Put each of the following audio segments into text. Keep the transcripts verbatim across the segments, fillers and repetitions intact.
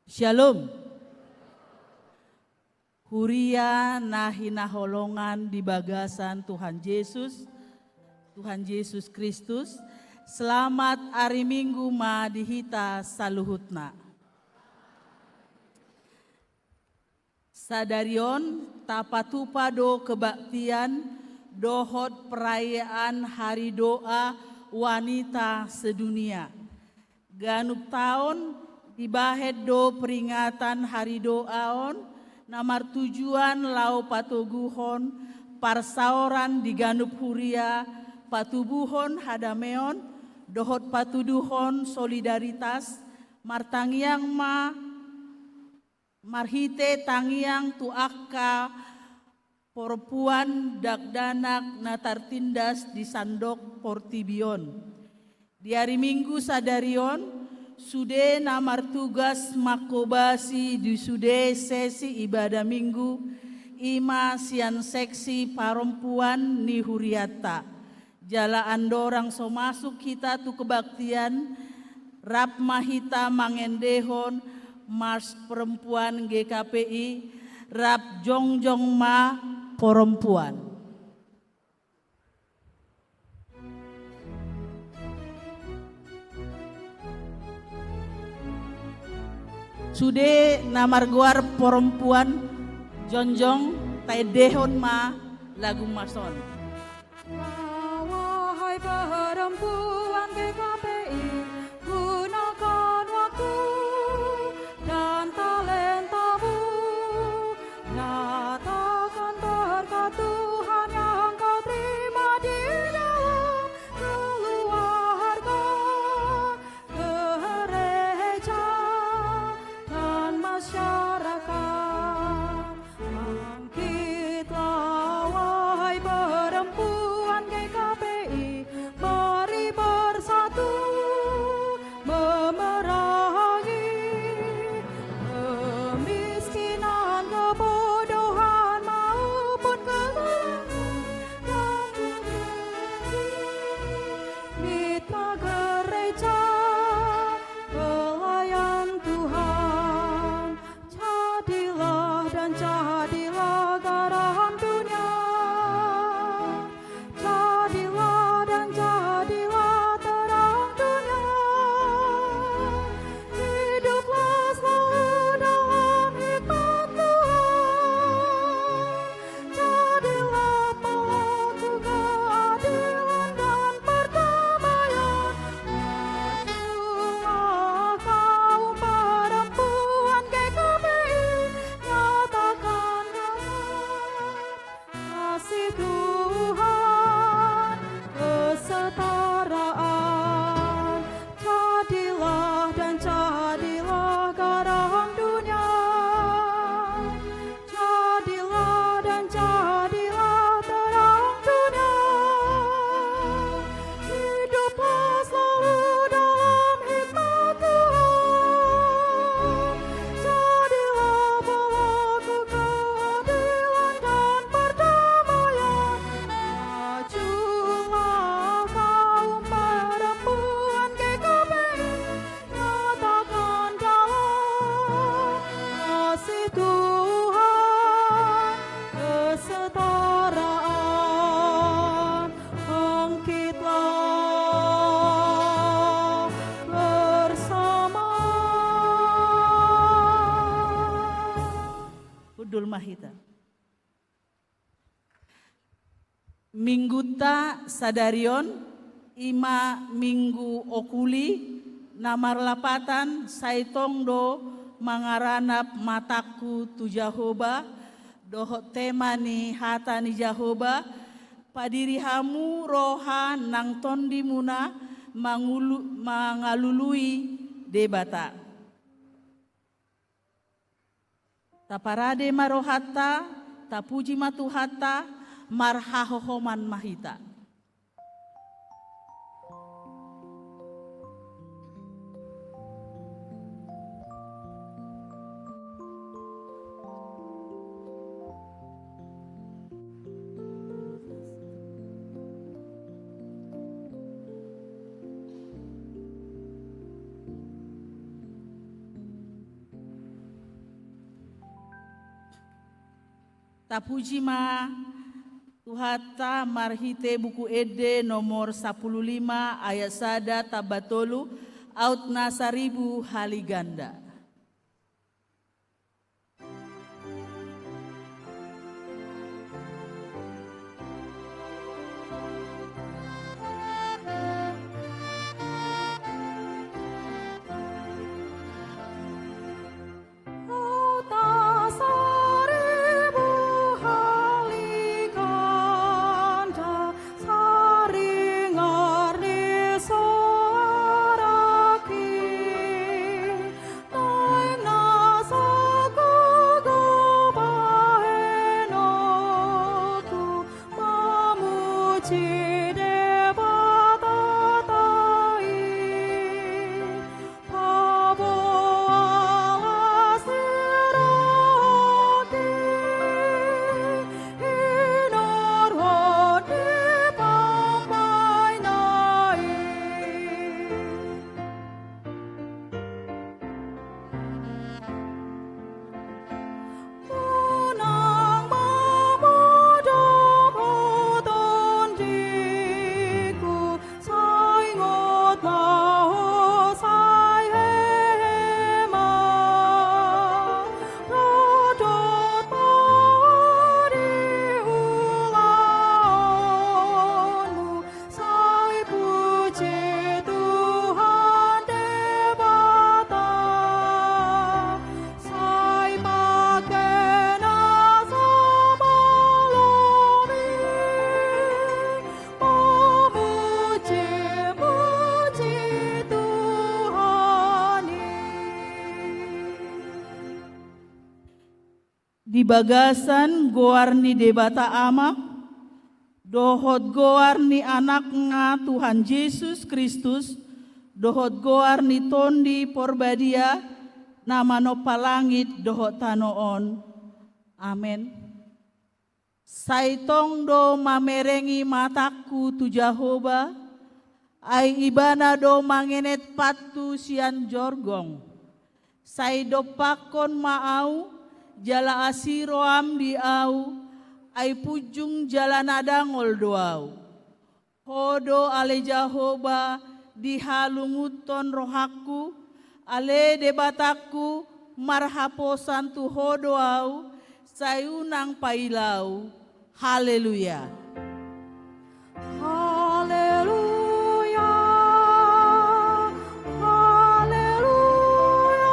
Shalom. Huria na hinaholongan di bagasan Tuhan Jesus, Tuhan Jesus Kristus, selamat ari Minggu ma di hita saluhutna. Sadari on tapatupa do kebaktian dohot perayaan Hari Doa Wanita Sedunia. Ganup taon dibahen do peringatan Hari Doa on na martujuan laho patoguhon parsaoran di ganup huria, patubuhon hadameon dohot patuduhon solidaritas. Martangiang ma marhite tangiang tu angka porompuan dakdanak na tartindas di sandok portibi on. Di ari Minggu sadari on, sude na martugas manghobasi di sude sesi ibadah Minggu, i ma sian seksi parompuan ni hurianta. Jala andorang so masuk hita tu kebaktian, rap ma hita mangendehon Mars Perempuan G K P I, rap jongjong ma porompuan. Sude na margoar porompuan jongjong, taendehon ma lagu Mars on. Wahai perempuan G K P I, gunakan waktu dan talentamu, nyatakan berkat Tuhan yang kau terima di dalam keluarga, gereja, dan masyarakat. Bangkitlah, wahai perempuan G K P I, mari bersatu memerangi kemiskinan, kebodohan, maupun kegelapan. Mitra gereja, pelayan Tuhan, jadilah dan jadilah garam dunia. Jadilah dan jadilah terang dunia. Hiduplah selalu dalam hikmat Tuhan. Jadilah pelaku keadilan dan perdamaian. Majulah kaum perempuan G K P I, nyatakan kasih Tuhan, kesetaraan. Jadilah dan jadilah garam dunia. Jadilah dan jadilah terang dunia. Hiduplah selalu dalam hikmat Tuhan. Jadilah pelaku keadilan dan perdamaian. Majulah kaum perempuan G K P I. Nyatakan dalam kasih Tuhan, kesetaraan, bangkitlah bersama. Hundul ma hita. Minggunta sadari on, i ma Minggu Okuli, na marlapatan Sai Tong do Mangaranap Matangku tu Jahowa, dohot tema ni hata ni Jahowa, padiri hamu roha nang tondimuna mangulu-, mangalului Debata. Taparade ma rohanta, tapuji ma Tuhanta, marhahohoman ma hita. Tapuji ma Tuhanta marhite Buku Ende nomor sampulu lima ayat sada tamba tolu, aut na saribu hali ganda. Sai puji Tuhan Debata, sai pangke na so malum i mamuji-muji Tuhan i. Di bagasan goar ni Debata Ama, dohot goar ni Anakna Tuhan Jesus Kristus, dohot goar ni Tondi Porbadia, na manompa langit dohot tano on. Amen. Sai tong do mamerengi matangku tu Jahowa, ai Ibana do mangenet pathu sian jorgong. Sai dompakkon ma ahu, jala asi roham di ahu, ai punjung jala na dangol do ahu. Ho do ale Jahowa dihalungunhon rohangku, ale Debatangku, marhaposan tu Ho do ahu, sai unang paila ahu. Haleluya. Haleluya. Haleluya.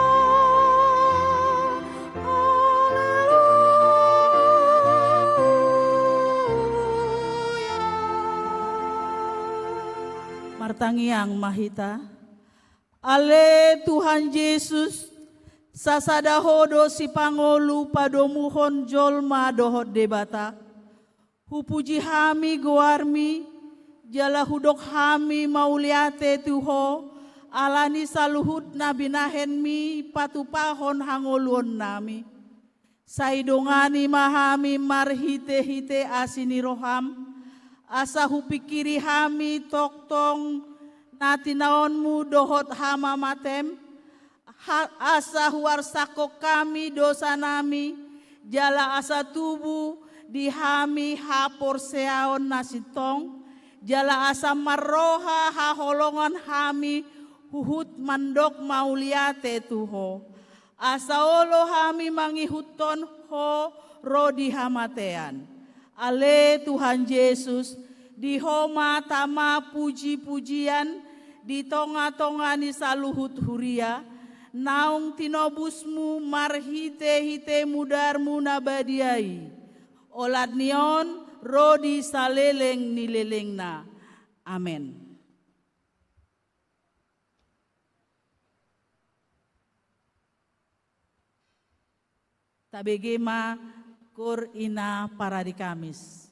Haleluya. Martangiang ma hita. Ale Tuhan Jesus, sasada Ho do sipangolu padomuhon jolma dohot Debata. Hupuji hami goarmi, jala hudok hami mauliate tu Ho, ala ni saluhut na binahenmi patupahon hangoluannami. Sai dongani ma hami marhite-hite asi ni roham, asa hupingkiri hami tongtong na tinaonmu dohot hamamatem, ha-, asa huarsangkon hami dosanami, jala asa tubu di hami haporseaon na sintong, jala asa marroha haholongan hami huhut mandok mauliate tu Ho. Asa olo hami mangihuthon Ho ro di hamatean. Ale Tuhan Jesus, di Ho ma tama puji-pujian di tonga-tonga ni saluhut huria, naung tinobusmu marhite-hite mudarmu na badia i. Olat ni on ro di saleleng ni lelengna. Amen. Tabege ma Koor Ina Paradi Kamis.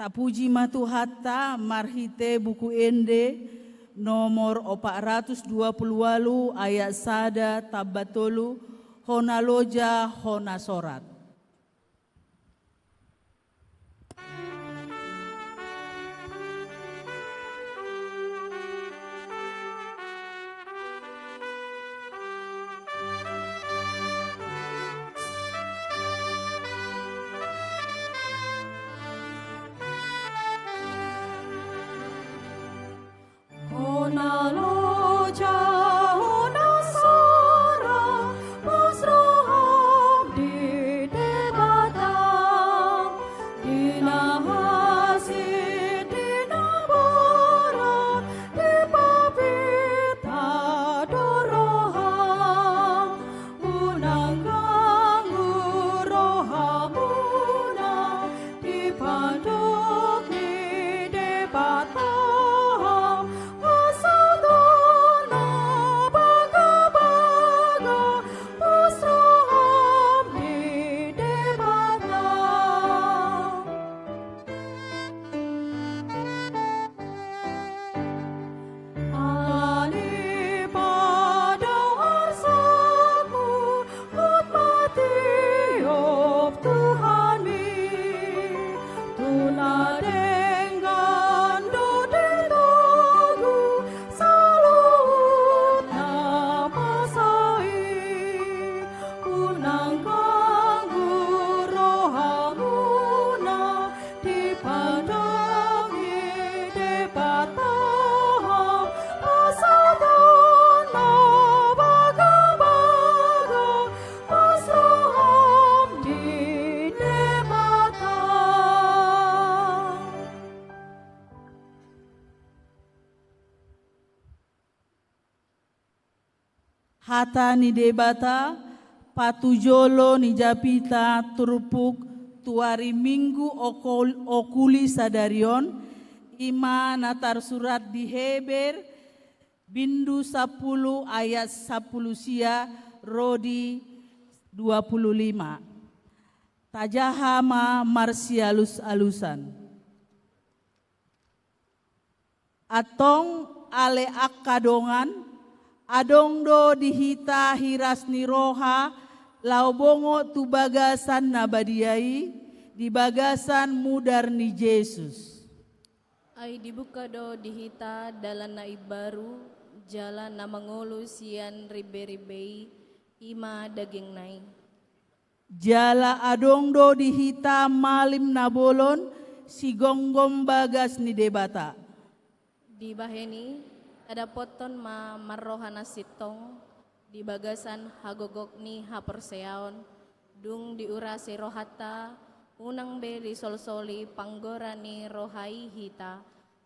Tapuji ma Tuhanta marhite Buku Ende nomor opat ratus dua pulu ualu ayat sada tamba tolu, hona loja, hona sorat. Hona loja, hona sorat, pos roham di Debata, di na asing, di na borat, dipapinta do roham. Unang ganggu rohamuna, di pandok ni Debata, asa tongtong na bagabaga, pos roham di Debata. Ala ni padao arsakmu, hot ma tiop Tuhanmi, tu na denggan do ditogu saluhut na masa i. Unang ganggu rohamuna, di pandok ni Debata, asa tongtong na bagabaga, pos roham di Debata. Hata ni Debata, patujolo ni japita turpuk tu ari Minggu okol-, okuli sadari on, i ma na tarsurat di Heber, bindu sampulu ayat sampulu sia ro di dua pulu lima. Tajaha ma marsialus-alusan. Antong ale angka dongan, adong do di hita hiras ni roha laho bongot tu bagasan na badia i, di bagasan mudar ni Jesus. Ai dibuka do di hita dalan na imbaru, jala na mangolu sian rimberimbei, i ma dagingna i. Jala adong do di hita malim na bolon, sigomgom bagas ni Debata. Dibahen i, tadapothon ma marroha na sintong, di bagasan hagogok ni haporseaon, dung diurasi rohanta, unang be disolsoli panggora ni roha i hita,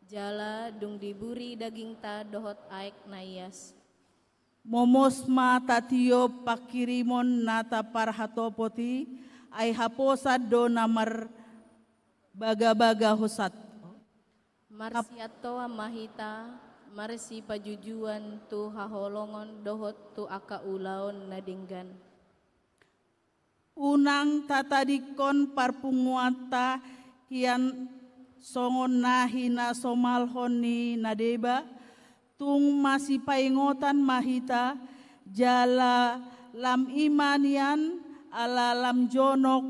jala dung diburi dagingta dohot aek na ias. Momos ma tatiop panghirimon na taparhatopot i, ai haposan do na marbagabaga hosat. Marsiantoan ma hita, marsipajujuan tu haholongon dohot tu angka ulaon na denggan. Unang tatadingkon parpunguanta hian songon na hinasomalhon ni na deba, tung masipaingotan ma hita, jala lam i ma nian ala lam jonok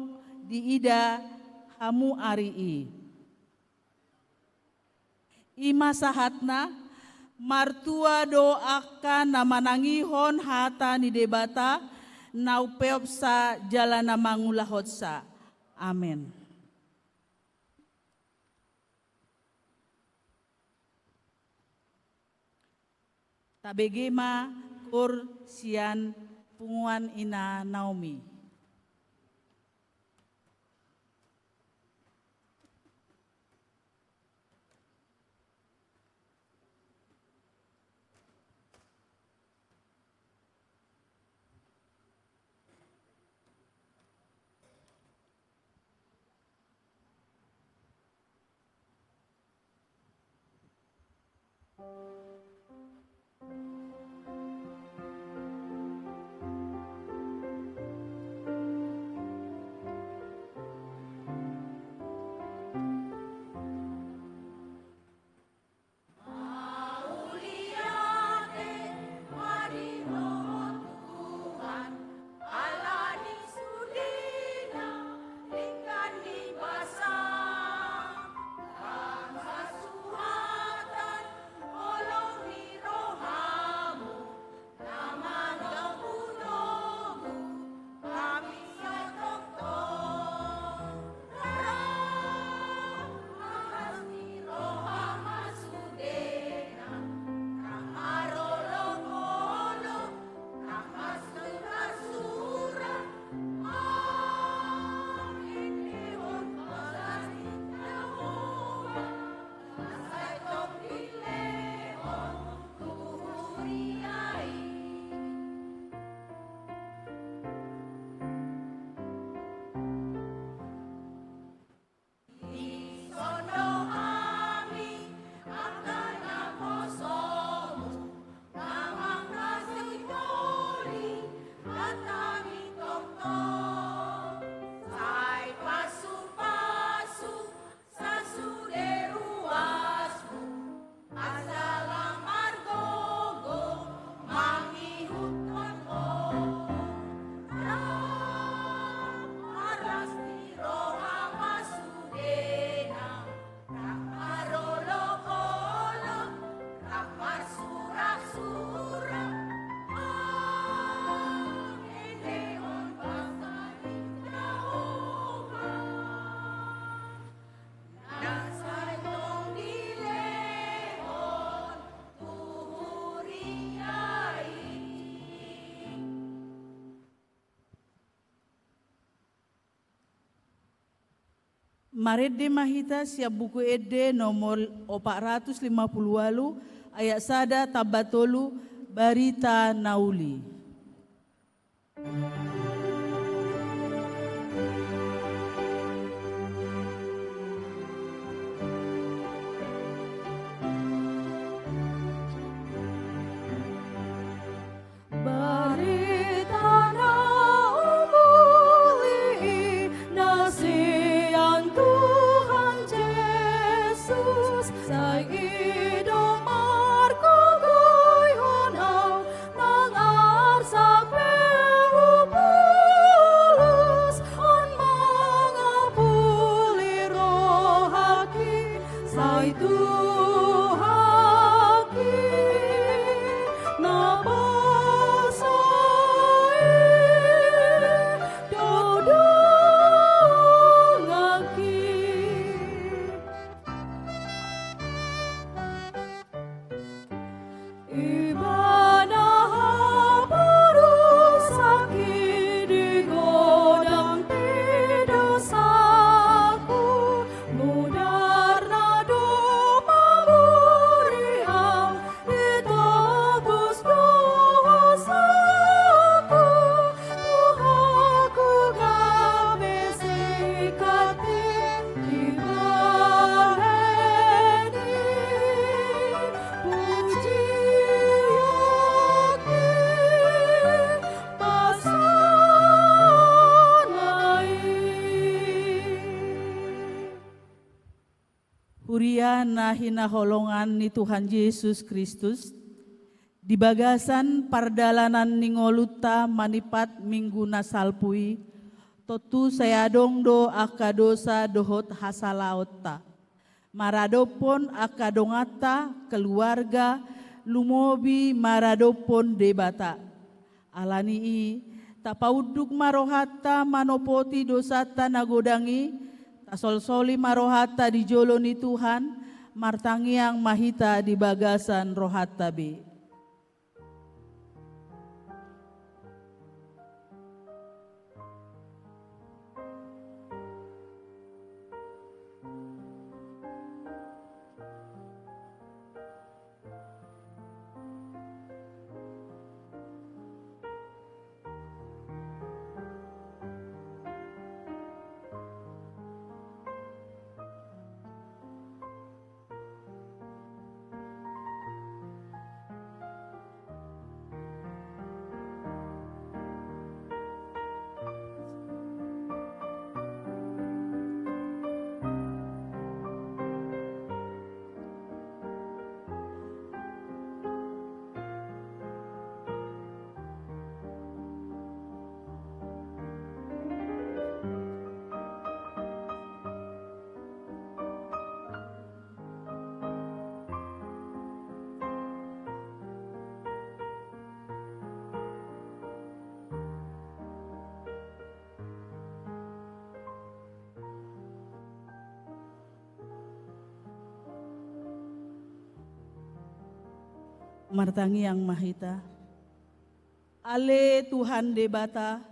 diida hamu ari i. I ma sahatna, martua do angka na manangihon hata ni Debata, na umpeopsa jala na mangulahonsa. Amen. Tabege ma koor sian punguan ina Naomi. Marende ma hita sian Buku Ende nomor opat ratus lima puluh ualu, ayat sada tamba tolu, Barita na Uli. Barita na umuli na sian Tuhan Jesus, sai i do margogoihon au nang arsak pe hubolus, on mangapuli rohangki. Sai Tuhanki na basa i do donganki. Ibana haporusangki di godang ni dosaku, mudarna do mamuri au, ditobus dosaku, rohangku gabe singkat i. Dibahen i pujion ni pasahat i. Huria na hinaholongan ni Tuhan Jesus Kristus, di bagasan pardalanan ni ngolunta manimpat Minggu na salpu i, tontu sai adong do angka dosa dohot hasalaonta, maradophon angka donganta, keluarga, lumobi maradophon Debata. Ala ni i, tapaunduk ma rohanta manopoti dosanta na godang i, tasolsoli ma rohanta di jolo ni Tuhan, martangiang ma hita di bagasan rohanta be. Martangiang ma hita. Ale Tuhan Debata,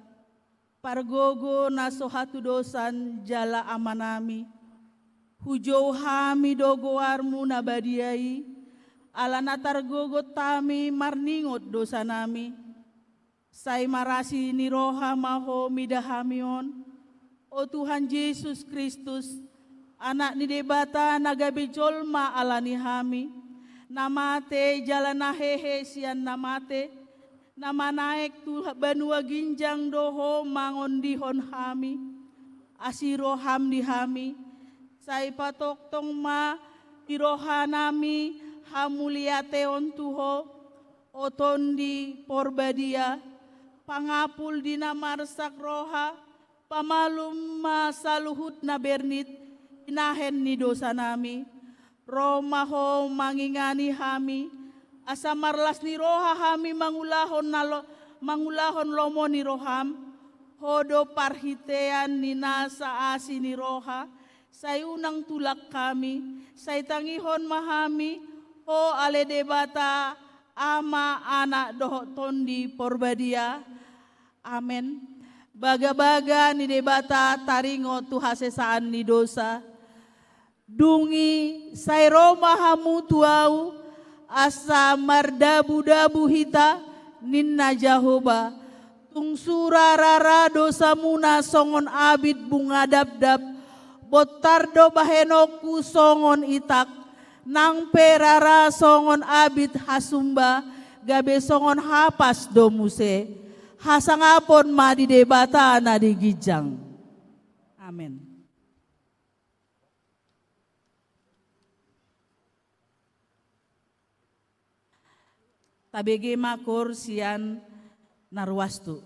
pargogo na so hatudosan jala Amanami, Hujou hami do goarmu na badia i, ala na targogot hami marningot dosanami. Sai marasi ni roha ma Ho mida hami on, o Tuhan Jesus Kristus, Anak ni Debata na gabe jolma ala ni hami, na mate jala na hehe sian na mate, na manaek tu banua ginjang do Ho mangondihon hami. Asi roham di hami, sai patongtong ma di rohanami hamuliateon tu Ho, o Tondi Porbadia, pangapul di na marsak roha, pamalum ma saluhut na bernit, inahen ni dosanami. Ro ma Ho mangingani hami, asa marlas ni roha hami mangulahon na lo-, mangulahon lomo ni roham. Ho do parhitean ni nasa asi ni roha, sai unang tulak hami, sai tangihon ma hami, Ho ale Debata, Ama, Anak dohot Tondi Porbadia. Amen. Bagabaga ni Debata taringot tu hasesaan ni dosa. Dung i sai ro ma hamu tu Ahu, asa mardabudabu hita, ninna Jahowa. Tung sura rara dosamuna songon abit bunga dabdab, bontar do bahenonku songon itak, nang pe rara songon abit hasumba, gabe songon hapas do muse. Hasangapon ma di Debata na di ginjang. Amen. Tabege ma koor sian na ruas tu.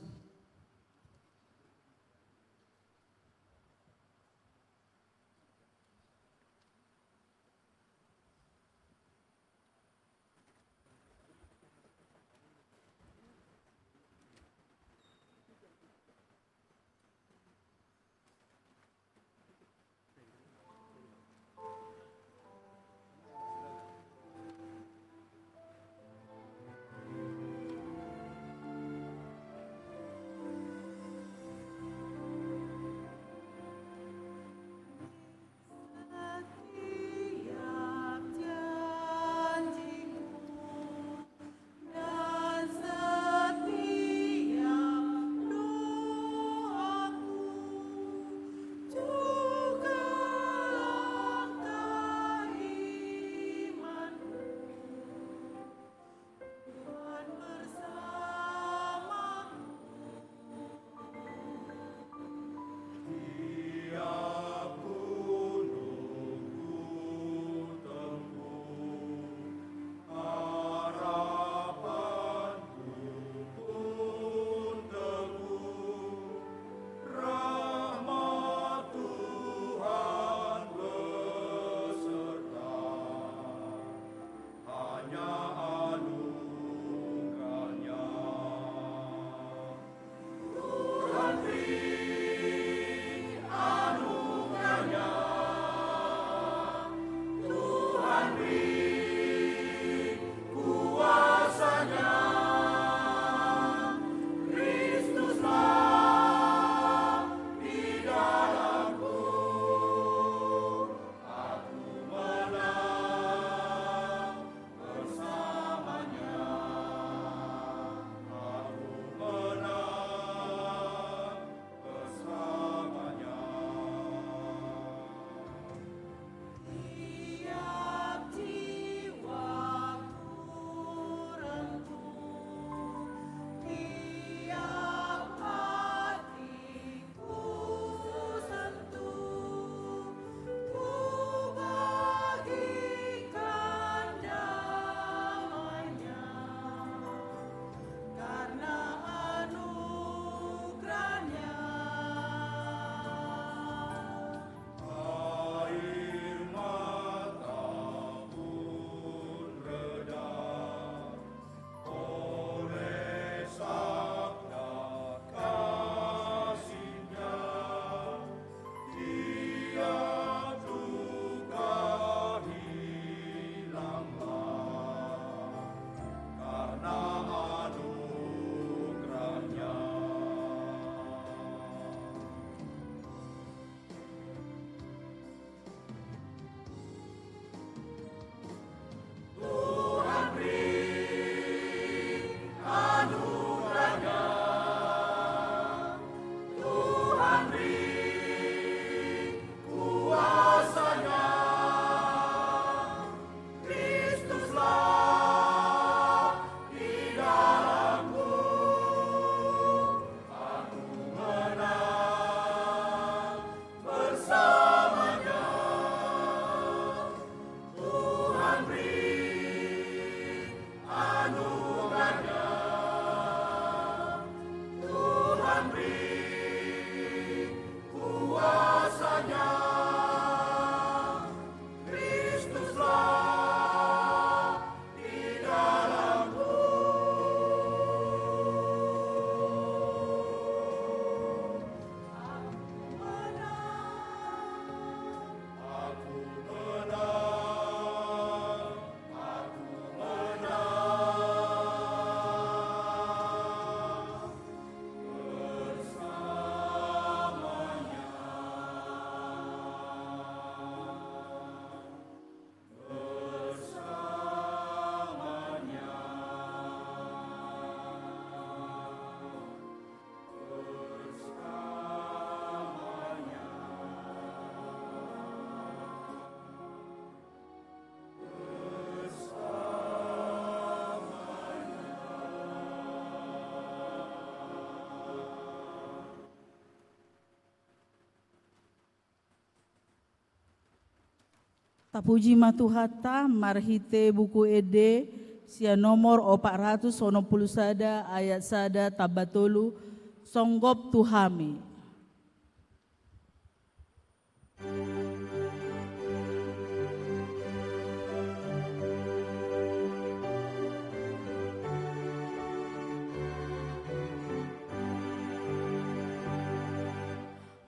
Tapuji ma Tuhanta, marhite Buku Ende sian nomor opat ratus onom pulu sada ayat sada tamba tolu, songgop tu hami.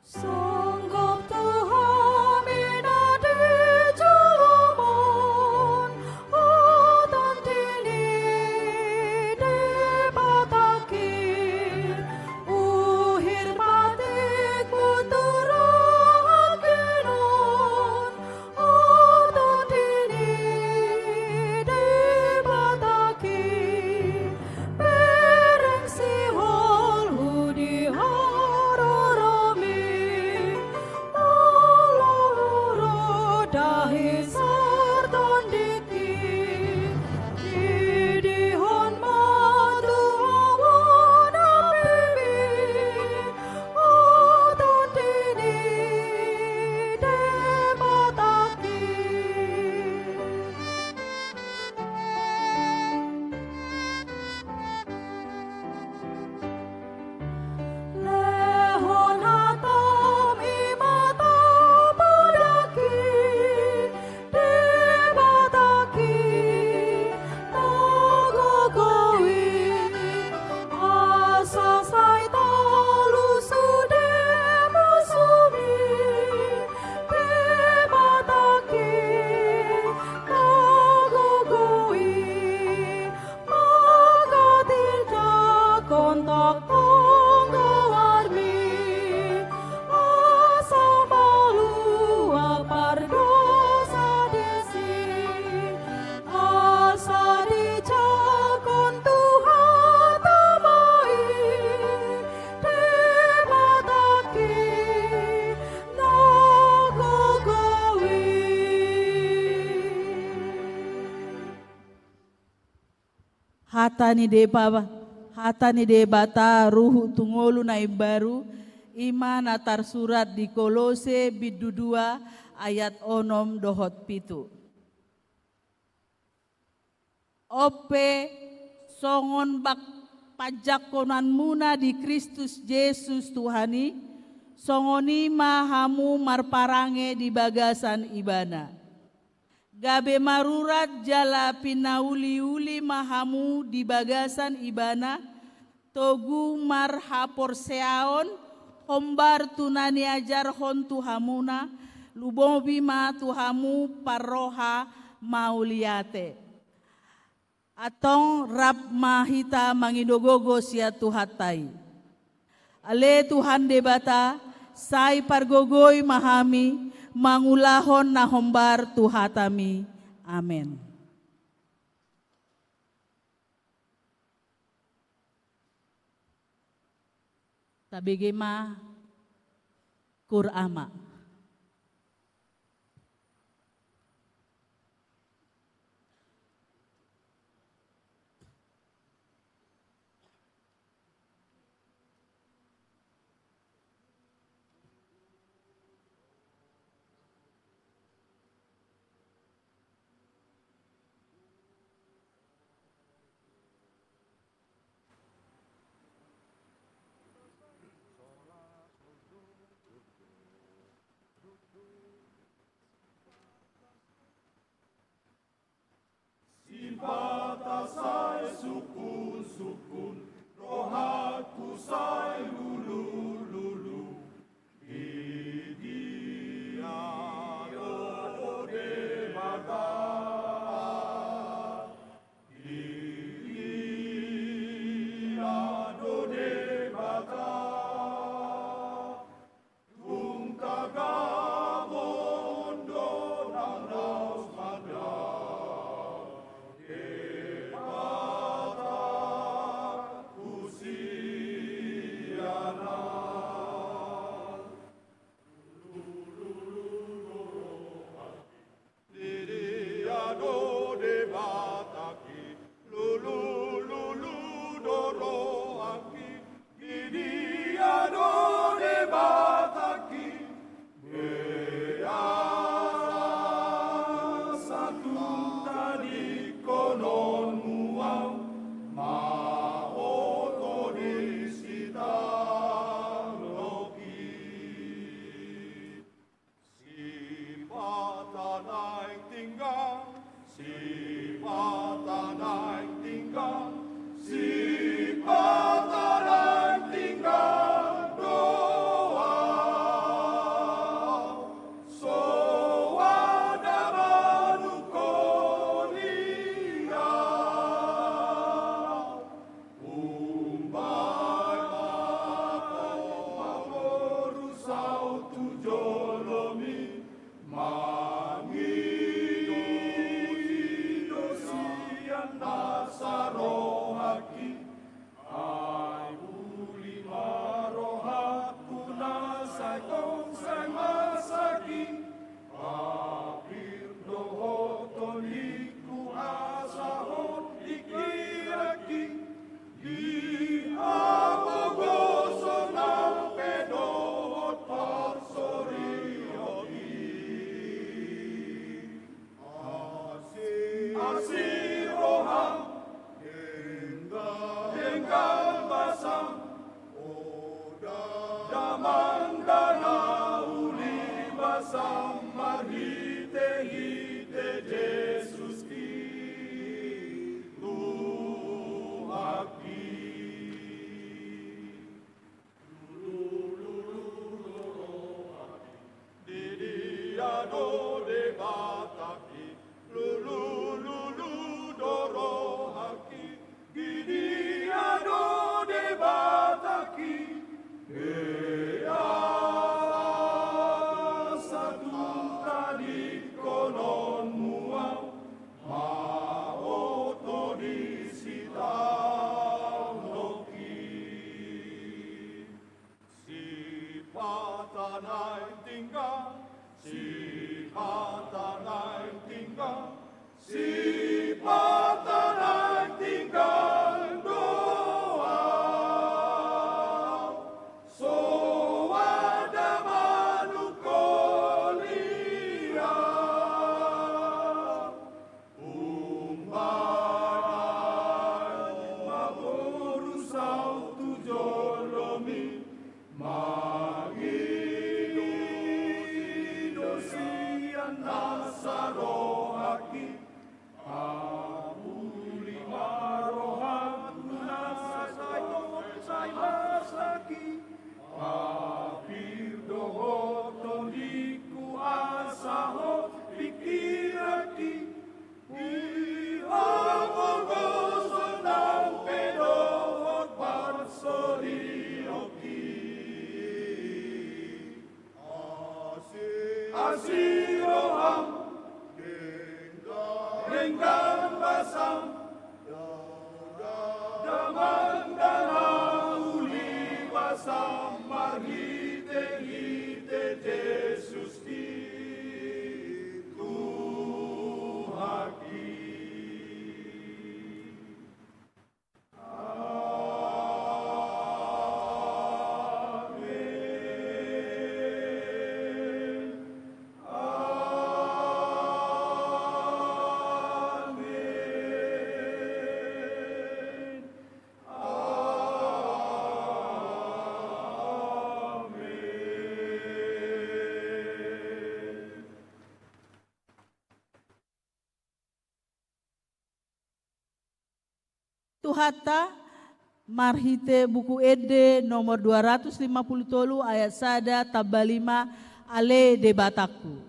Songgop tu hami na di joloan on, o Tondi ni Debatangki, uhir patikmu tu rohangki on, o Tondi ni Debatangki, bereng sihol hu di haroromi, molo ro dahi sar tondingki, didihon ma tu ahu na pemi, o Tondi ni Debatangki. Lehon hatam i ma tapodangki, Debatangki na gogo i, asa sai talu sude musumi, Debatangki na gogo i, manghatindanghon tonggo-tonggoanmi, asa malua pardosa disi, asa dijangkon Tuhanta ma i, Debatangki na gogo i. Hata ni Deba-, hata ni Debata ruhut tu ngolu na imbaru, i ma na tarsurat di Kolose bindu dua ayat onom dohot pitu. On pe, songon bak-, panjangkonanmuna di Kristus Jesus Tuhan i, songon i ma hamu marparange di bagasan Ibana. Gabe marurat jala pinauli-uli ma hamu di bagasan Ibana, togu marhaporseaon, hombar tu na niajarhon tu hamuna, lumobi ma tu hamu parroha mauliate. Antong rap ma hita mangido gogo sian Tuhanta i. Ale Tuhan Debata, sai pargogoi ma hami mangulahon na hombar tu hataMi. Amen. Tabege ma Qur Ama. Denggan basa, damang dana uli basa, marhite-hite Jesus i Tuhan i. Tuhanta, marhite Buku Ende nomor dua ratus lima puluh tolu ayat sada tamba lima, Ale Debatangku.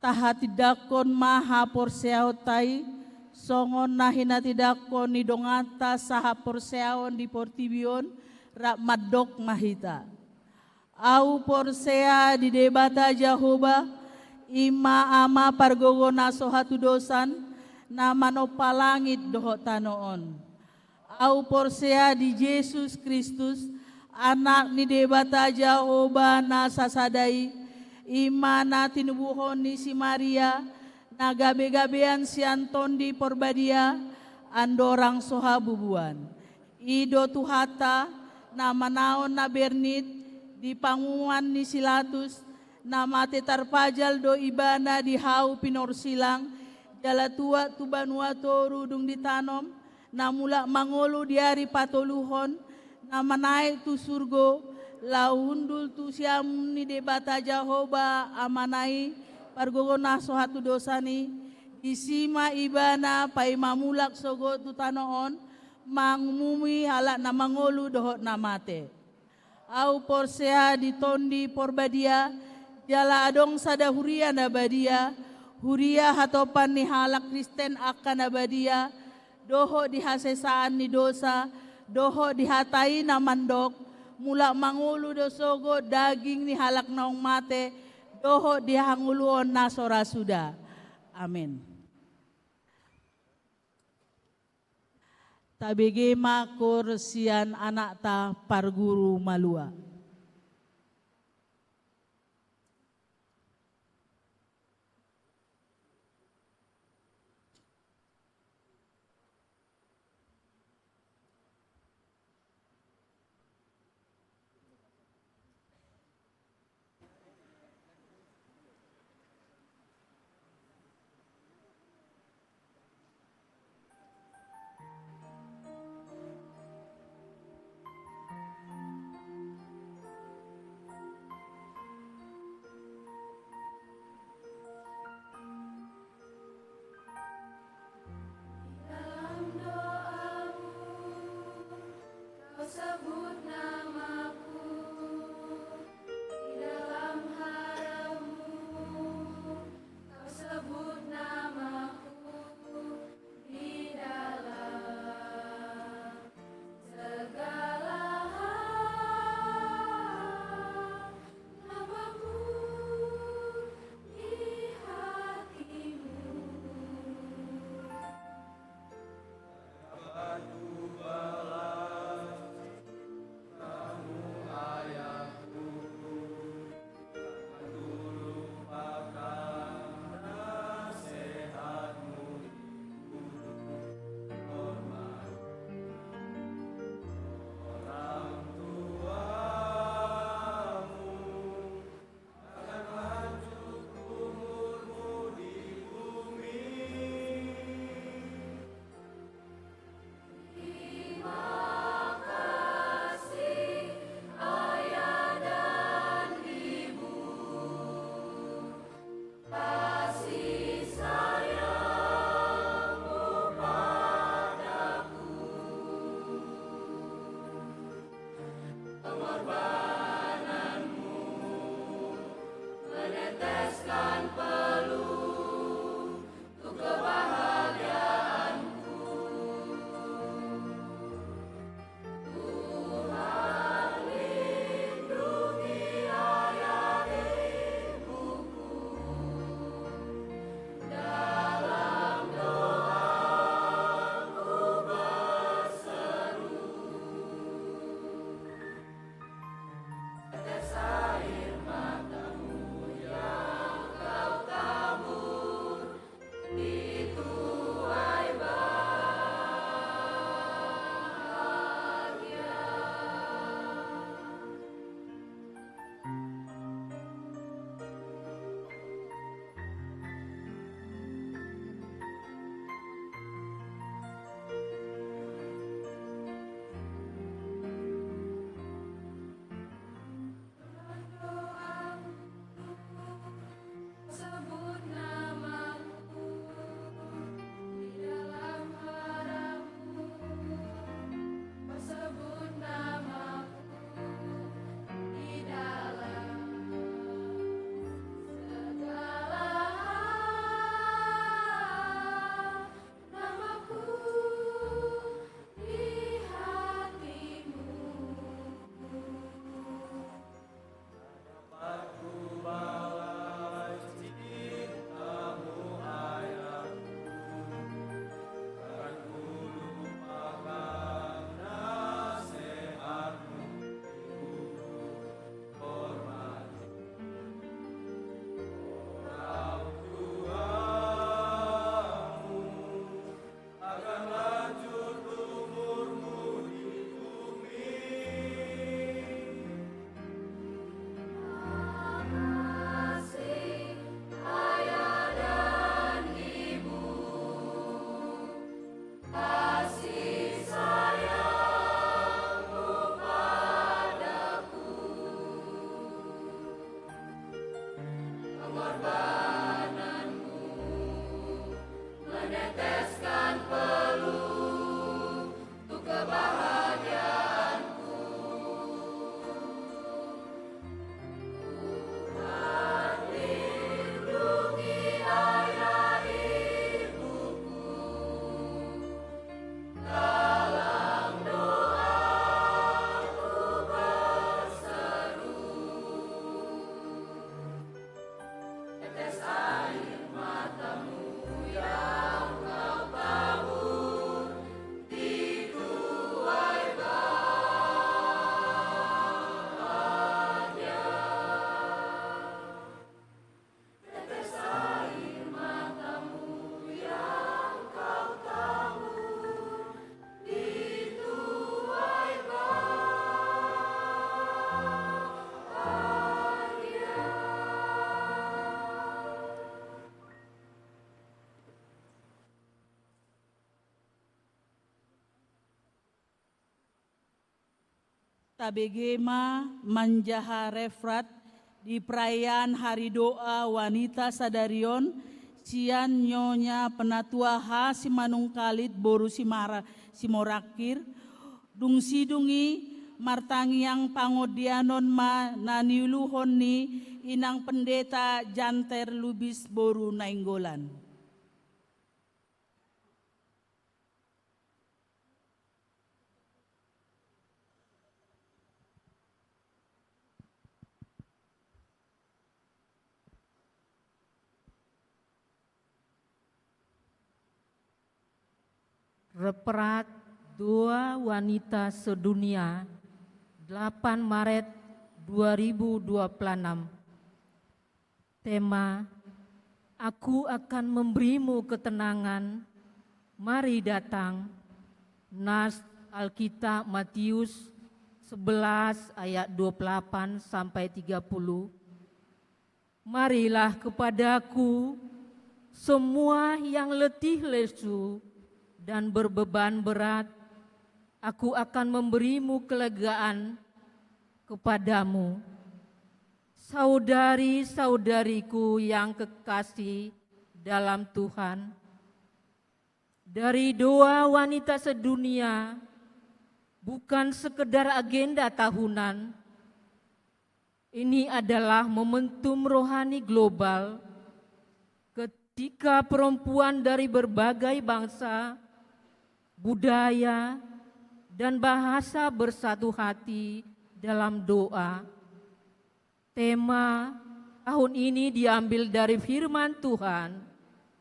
Tahatindangkon ma haporseaonta i, songon na hinatindangkon ni donganta sahaporseaon di portibi on, rap mandok ma hita. Ahu porsea di Debata Jahowa, i ma Ama pargogo na so hatudosan, na manompa langit dohot tano on. Ahu porsea di Jesus Kristus, Anak ni Debata Jahowa na sasada i, i ma na tinubuhon ni si Maria, na gabe-gabean sian Tondi Porbadia, andorang so habubuan. I do Tuhanta, na manaon na bernit, di panguhuman ni si Latus, na mate tarpajal do Ibana di hau pinorsilang, jala tuat tu banua toru dung ditanom, na mulak mangolu di ari patoluhon, na manaek tu surgo, laho hundul tu siamun ni Debata Jahowa Amana i, pargogo na so hatudosan i, disi ma Ibana paima mulak sogot tu tano on, mangumumi halak na mangolu dohot na mate. Ahu porsea di Tondi Porbadia, jala adong sada huria na badia, huria hatopan ni halak Kristen angka na badia, dohot di hasesaan ni dosa, dohot di hata i na mandok, mulak mangolu do sogot daging ni halak naung mate, dohot di hangoluon na so ra suda. Amen. Tabege ma koor sian anakta parguru malua. Sebut namaku di dalam hadammu, kau sebut namaku di dalam segala hal, namaku di hatimu. Pengorbananmu meneteskan peluh untuk kebahagiaanku. Tuhan, lindungi ayah ibuku. Dalam doa ku berseru, tetes air matamu yang kau tabur di tuai bahagia. Sebut namaku di dalam hadammu, sebut namaku di dalam segala hal, namaku di hatimu. Agar lanjut umurmu di bumi. Kasih ayah dan ibu, kasih sayangmu padaku. Pengorbananmu meneteskan peluh untuk kebahagiaanku. Tuhan, lindungi ayah ibuku. Dalam doa ku berseru, tetes air matamu yang kau tabur di tuai bahagia. Tetes air matamu yang kau tabur di tuai bahagia. Tabege ma manjaha refrat di perayaan Hari Doa Wanita sadari on sian Nyonya Penatua H. Simanungkalit boru Simara-, Simorangkir, Dung sidung i, martangiang pangondianon ma na niuluhon ni inang pendeta Janter Lubis boru Nainggolan. Referat Doa Wanita Sedunia, delapan Maret dua ribu dua puluh enam. Tema: Aku akan memberimu ketenangan. Mari datang. Nas Alkitab Matius sebelas ayat dua puluh delapan sampai tiga puluh. Marilah kepadaku, semua yang letih lesu dan berbeban berat, Aku akan memberimu kelegaan kepadamu. Saudari-saudariku yang kekasih dalam Tuhan, dari Doa Wanita Sedunia bukan sekedar agenda tahunan. Ini adalah momentum rohani global ketika perempuan dari berbagai bangsa, budaya, dan bahasa bersatu hati dalam doa. Tema tahun ini diambil dari firman Tuhan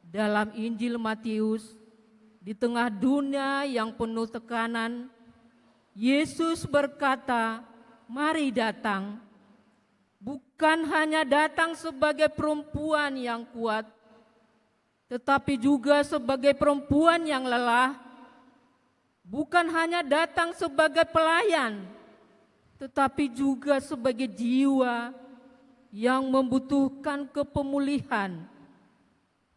dalam Injil Matius. Di tengah dunia yang penuh tekanan, Yesus berkata, "Mari datang." Bukan hanya datang sebagai perempuan yang kuat, tetapi juga sebagai perempuan yang lelah. Bukan hanya datang sebagai pelayan, tetapi juga sebagai jiwa yang membutuhkan kepemulihan.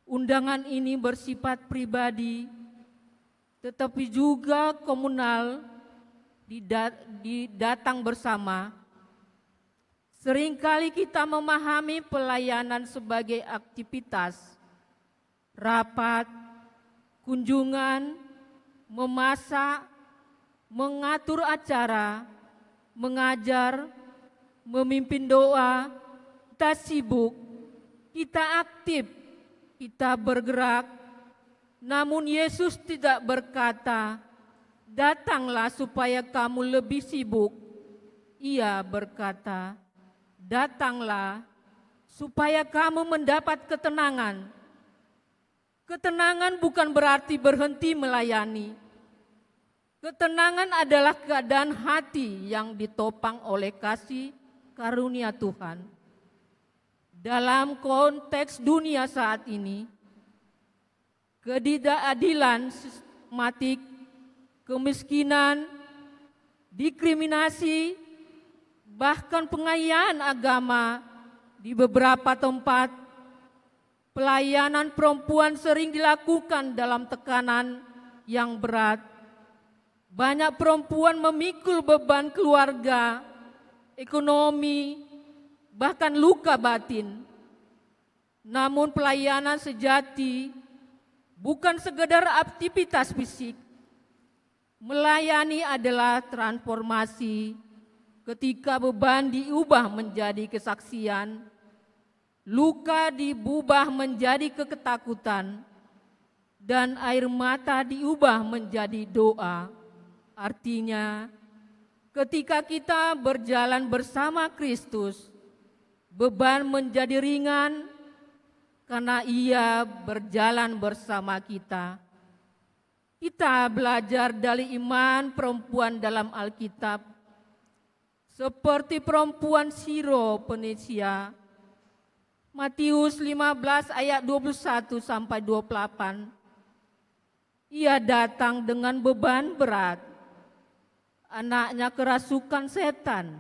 Undangan ini bersifat pribadi, tetapi juga komunal, dida-, didatang bersama. Seringkali kita memahami pelayanan sebagai aktivitas, rapat, kunjungan, memasak, mengatur acara, mengajar, memimpin doa. Kita sibuk, kita aktif, kita bergerak. Namun Yesus tidak berkata, "Datanglah supaya kamu lebih sibuk." Ia berkata, "Datanglah supaya kamu mendapat ketenangan." Ketenangan bukan berarti berhenti melayani. Ketenangan adalah keadaan hati yang ditopang oleh kasih karunia Tuhan. Dalam konteks dunia saat ini, ketidakadilan sistematik, kemiskinan, diskriminasi, bahkan penganiayaan agama di beberapa tempat, pelayanan perempuan sering dilakukan dalam tekanan yang berat. Banyak perempuan memikul beban keluarga, ekonomi, bahkan luka batin. Namun, pelayanan sejati bukan sekedar aktivitas fisik. Melayani adalah transformasi, ketika beban diubah menjadi kesaksian, luka diubah menjadi ketakutan, dan air mata diubah menjadi doa. Artinya, ketika kita berjalan bersama Kristus, beban menjadi ringan karena Ia berjalan bersama kita. Kita belajar dari iman perempuan dalam Alkitab, seperti perempuan Siro-Fenisia, Matius lima belas ayat dua puluh satu sampai dua puluh delapan. Ia datang dengan beban berat. Anaknya kerasukan setan.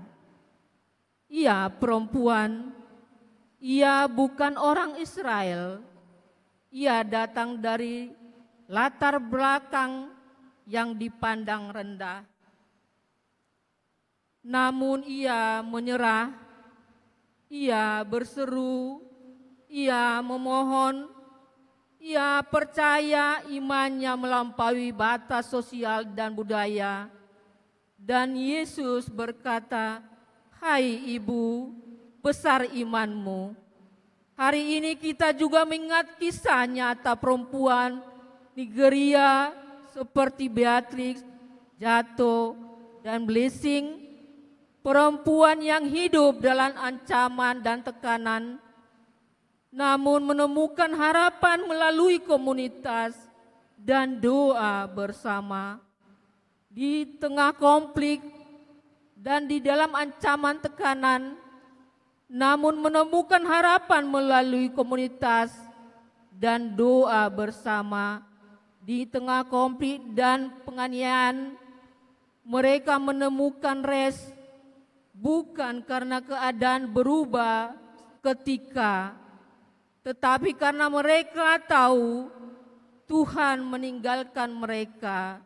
Ia perempuan. Ia bukan orang Israel. Ia datang dari latar belakang yang dipandang rendah. Namun ia menyerah, ia berseru, ia memohon, ia percaya imannya melampaui batas sosial dan budaya. Dan Yesus berkata, "Hai ibu, besar imanmu." Hari ini kita juga mengingat kisah nyata perempuan Nigeria seperti Beatrix, Jato, dan Blessing, perempuan yang hidup dalam ancaman dan tekanan, namun menemukan harapan melalui komunitas dan doa bersama. Di tengah konflik dan di dalam ancaman tekanan, namun menemukan harapan melalui komunitas dan doa bersama. Di tengah konflik dan penganiayaan, mereka menemukan rest bukan karena keadaan berubah ketika, tetapi karena mereka tahu Tuhan meninggalkan mereka.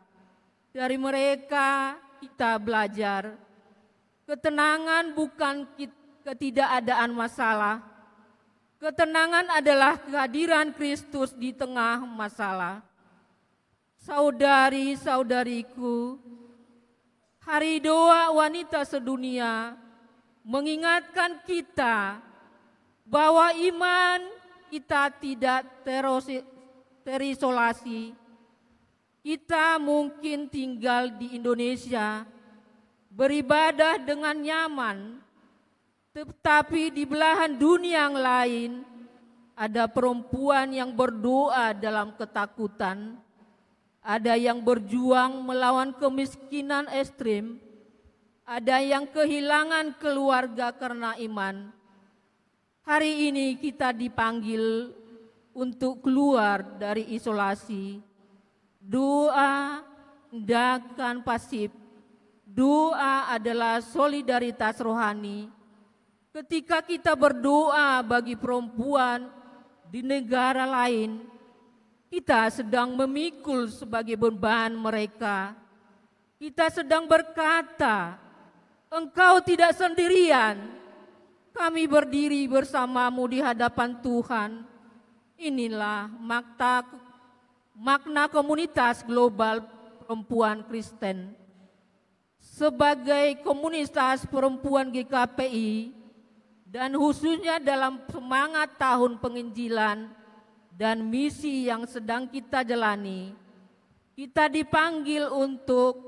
Dari mereka kita belajar. Ketenangan bukan kit-, ketidakadaan masalah. Ketenangan adalah kehadiran Kristus di tengah masalah. Saudari-saudariku, Hari Doa Wanita Sedunia mengingatkan kita bahwa iman kita tidak terosi-, terisolasi. Kita mungkin tinggal di Indonesia, beribadah dengan nyaman, tetapi di belahan dunia yang lain, ada perempuan yang berdoa dalam ketakutan, ada yang berjuang melawan kemiskinan ekstrim, ada yang kehilangan keluarga karena iman. Hari ini kita dipanggil untuk keluar dari isolasi. Doa nda akan pasif. Doa adalah solidaritas rohani. Ketika kita berdoa bagi perempuan di negara lain, kita sedang memikul sebagai beban mereka. Kita sedang berkata, "Engkau tidak sendirian. Kami berdiri bersamamu di hadapan Tuhan." Inilah makta-, makna komunitas global perempuan Kristen. Sebagai komunitas perempuan G K P I, dan khususnya dalam semangat tahun penginjilan dan misi yang sedang kita jalani, kita dipanggil untuk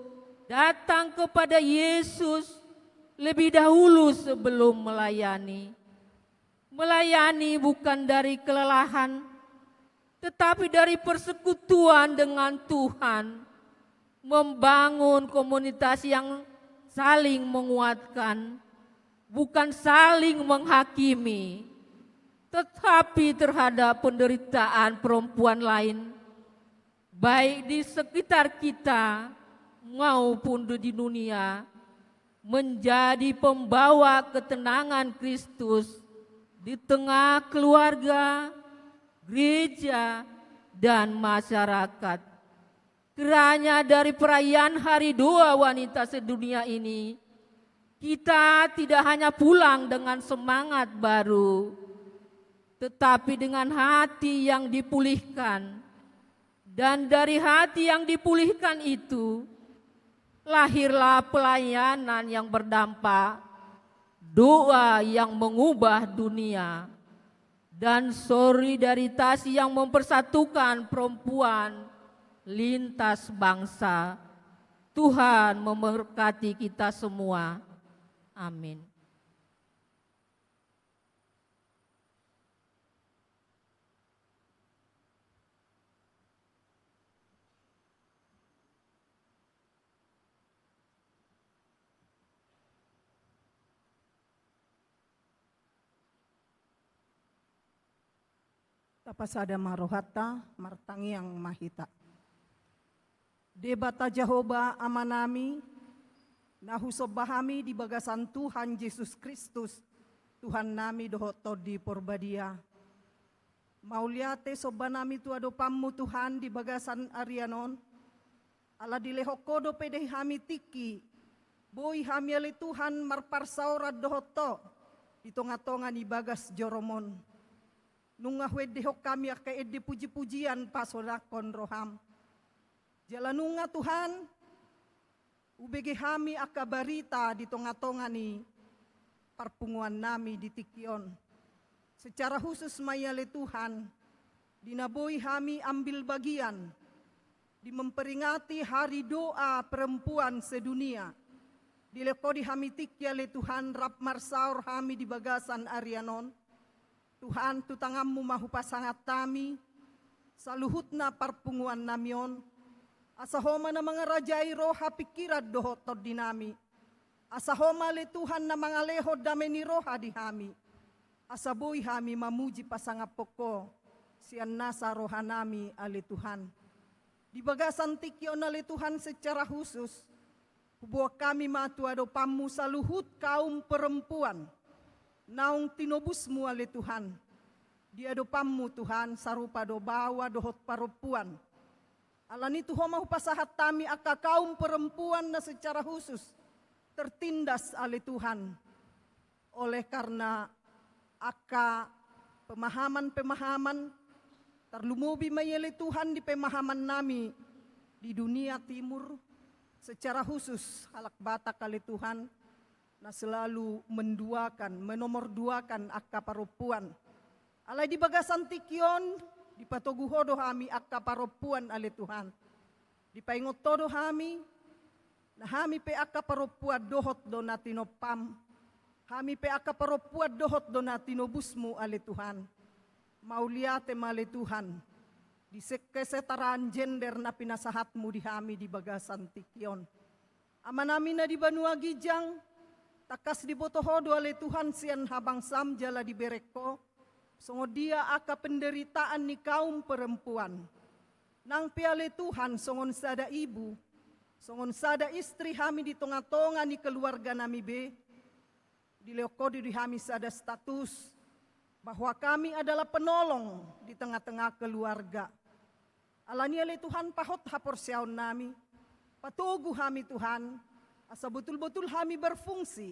datang kepada Yesus lebih dahulu sebelum melayani. Melayani bukan dari kelelahan, tetapi dari persekutuan dengan Tuhan, membangun komunitas yang saling menguatkan, bukan saling menghakimi, tetapi terhadap penderitaan perempuan lain, baik di sekitar kita maupun di dunia, menjadi pembawa ketenangan Kristus di tengah keluarga, gereja, dan masyarakat. Kiranya dari perayaan Hari Doa Wanita Sedunia ini, kita tidak hanya pulang dengan semangat baru, tetapi dengan hati yang dipulihkan. Dan dari hati yang dipulihkan itu, lahirlah pelayanan yang berdampak, doa yang mengubah dunia, dan solidaritas yang mempersatukan perempuan lintas bangsa. Tuhan memberkati kita semua. Amin. Tapasada ma rohanta, martangiang ma hita. Debata Jahowa Amanami, na husomba hami di bagasan Tuhan Jesus Kristus, Tuhannami dohot Tondi Porbadia. Mauliate sombanami tu adopanmu Tuhan di bagasan arian on, ala dilehon Ho dope di hami tingki, boi hami ale Tuhan marparsaoran dohot Ho di tongatonga ni bagas jorom on. Nunga huendehon hami angka ende pujipujian pasonanghon roham. Jala nunga Tuhan, hubege hami angka barita di tonga-tonga ni parpunguan nami di tingki on. Secara khusus ma i ale Tuhan, di na boi hami ambil bagian di memperingati Hari Doa Perempuan Sedunia. Dilehon Ho di hami tingki ale Tuhan, rap marsaor hami di bagasan arian on. Tuhan, tu tangan-Mu ma hupasahat hami saluhutna parpunguan nami on, asa Ho ma na mangarajai roha pingkiran dohot tondi nami. Asa Ho ma ale Tuhan na mangalehon dame ni roha di hami, asa boi hami mamuji pasangaphon Ho sian nasa roha nami ale Tuhan. Di bagasan tingki on ale Tuhan, secara khusus huboan hami ma tu adopan-Mu saluhut kaum perempuan naung tinobus-Mu ale Tuhan. Di adopan-Mu Tuhan, sarupa do baoa dohot parompuan. Alani tu Ho ma hupasahat hami angka kaum perempuan na secara khusus tertindas ale Tuhan oleh karena angka pemahaman-pemahaman, tarlumobi ma i ale Tuhan di pemahaman nami di dunia timur, secara khusus halak Batak ale Tuhan, na selalu menduakan, menomorduakan angka parompuan. Alai di bagasan tingki on, dipatogu Ho do hami angka parompuan ale Tuhan. Dipaingot Ho do hami, na hami pe angka parompuan dohot do na tinompam. Hami pe angka parompuan dohot do na tinobus-Mu ale Tuhan. Mauliate ma ale Tuhan di sek-, kesetaraan gender na pinasahat-Mu di hami di bagasan tingki on. Ama nami na di banua ginjang, tangkas diboto Ho do ale Tuhan sian habangsa-M jala dibereng Ho songon dia angka penderitaan ni kaum perempuan. Nang pe ale Tuhan songon sada ibu, songon sada istri hami di tonga-tonga ni keluarga nami be, dilehon Ho do di hami sada status bahwa kami adalah penolong di tengah-tengah keluarga. Alani ale Tuhan, pahot haporseaon nami, patogu hami Tuhan, asa botul-botul hami berfungsi,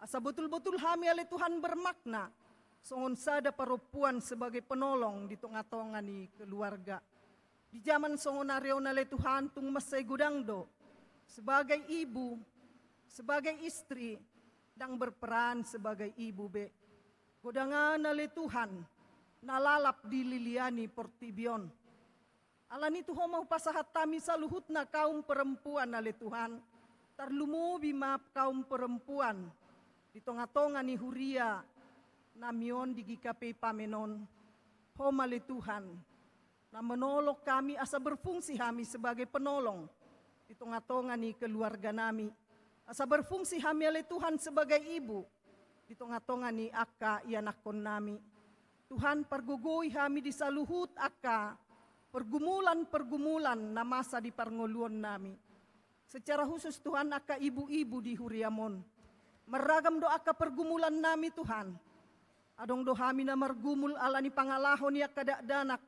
asa botul-botul hami ale Tuhan bermakna songon sada parompuan sebagai penolong di tonga-tonga ni keluarga. Di jaman songon ari on ale Tuhan, tung mansai godang do sebagai ibu, sebagai istri, ndang berperan sebagai ibu be. Godang ale Tuhan na lalap dililiani portibi on. Alani tu Ho ma hupasahat hami saluhutna kaum perempuan ale Tuhan, tarlumobi ma kaum perempuan di tonga-tonga ni huria nami on di G K P I Pamen on. Ho ma ale Tuhan na menolong hami asa berfungsi hami sebagai penolong di tonga-tonga ni keluarga nami. Asa berfungsi hami ale Tuhan sebagai ibu di tonga-tonga ni angka ianakhon nami. Tuhan, pargogoi hami di saluhut angka pergumulan-pergumulan na masa di parngoluon nami. Secara khusus Tuhan, angka ibu-ibu di huria-M on. Marragam do angka pergumulan nami Tuhan. Adong do hami na margumul alani pangalaho ni angka dakdanak.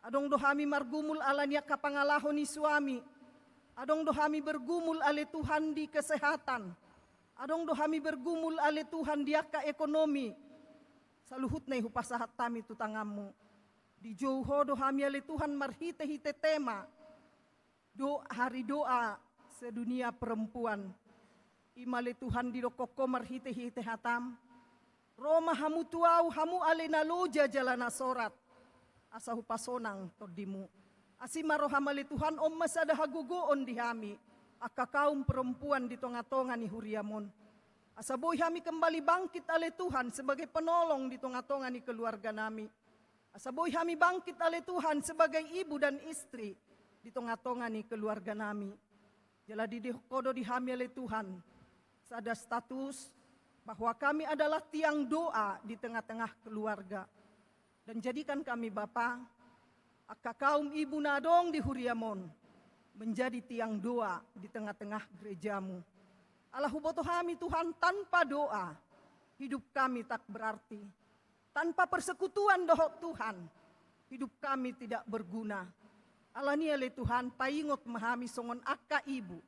Adong do hami margumul alani angka pangalaho ni suami. Adong do hami bergumul ale Tuhan di kesehatan. Adong do hami bergumul ale Tuhan di angka ekonomi. Saluhutna i hupasahat hami tu tangan-Mu. Dijou Ho do hami ale Tuhan marhite-hite tema do-, Hari Doa Sedunia Perempuan. I ma ale Tuhan didokkon Ho marhite-hite hata-M. Ro ma hamu tu ahu, hamu ale na loja jala na sorat, asa hupasonang tondi-Mu. Asi ma roha-M ale Tuhan, on ma sada hagogoon di hami angka kaum perempuan di tonga-tonga ni huria-M on. Asa boi hami kembali bangkit ale Tuhan sebagai penolong di tonga-tonga ni keluarga nami. Asa boi hami bangkit ale Tuhan sebagai ibu dan istri di tonga-tonga ni keluarga nami. Jala didok Ho do di hami ale Tuhan sada status bahwa kami adalah tiang doa di tengah-tengah keluarga. Dan jadikan kami Bapa, angka kaum ibu na adong di huria-M on, menjadi tiang doa di tengah-tengah gereja-Mu. Ala huboto hami Tuhan, tanpa doa hidup kami tak berarti. Tanpa persekutuan dohot Tuhan, hidup kami tidak berguna. Alani ale Tuhan, paingot ma hami songon angka ibu,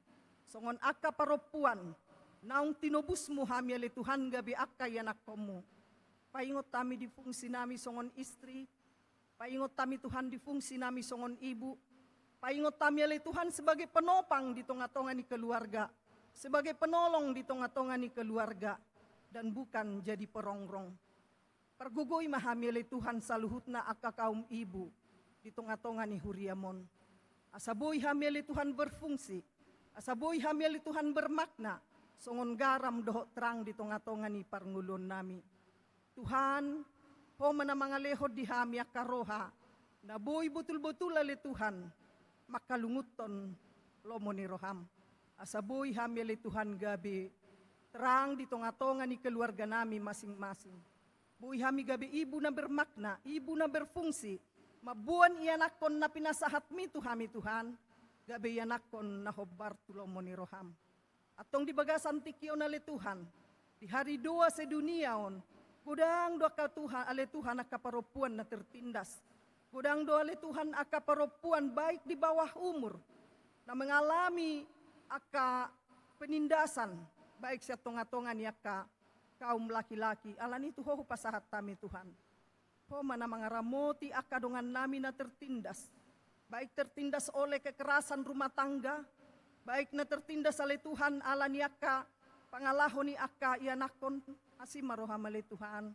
songon angka parompuan naung tinobus-Mu hami ale Tuhan gabe angka ianakhon-Mu. Paingot hami di fungsi nami songon istri. Paingot hami Tuhan di fungsi nami songon ibu. Paingot hami ale Tuhan sebagai penopang di tonga-tonga ni keluarga. sebagai penolong di tonga-tonga ni keluarga, dan bukan jadi perongrong. Pargogoi ma hami ale Tuhan saluhutna angka kaum ibu di tonga-tonga ni huriam on. Asa boi hami ale Tuhan berfungsi, asa boi hami ale Tuhan bermakna, songon garam dohot terang di tonga-tonga ni parngoluonnami. Tuhan, Ho ma na mangalehon di hami angka roha na boi botul-botul ale Tuhan mangkalungunhon lomo ni roham. Asa boi hami ale Tuhan gabe terang di tonga-tonga ni keluarganami masing-masing. Boi hami gabe ibu na bermakna, ibu na berfungsi, mamboan ianakhon na pinasahatmi tu hami Tuhan, gabe ianakhon na hombar tu lomo ni roham. Antong di bagasan tingki on ale Tuhan, di haridoa sedunia on, godang do angka Tuhan, ale Tuhan angka parompuan na tertindas. Godang do ale Tuhan angka parompuan baik di bawah umur, na mengalami angka penindasan, baik sian tonga-tonga ni angka kaum laki-laki, alani i tu Ho hupasahat hami Tuhan. Ho ma na mangaramoti angka dongannami na tertindas, baik tertindas oleh kekerasan rumah tangga, baik na tertindas ale Tuhan alani angka pangalaho ni angka ianakhon, asi ma roham ale Tuhan.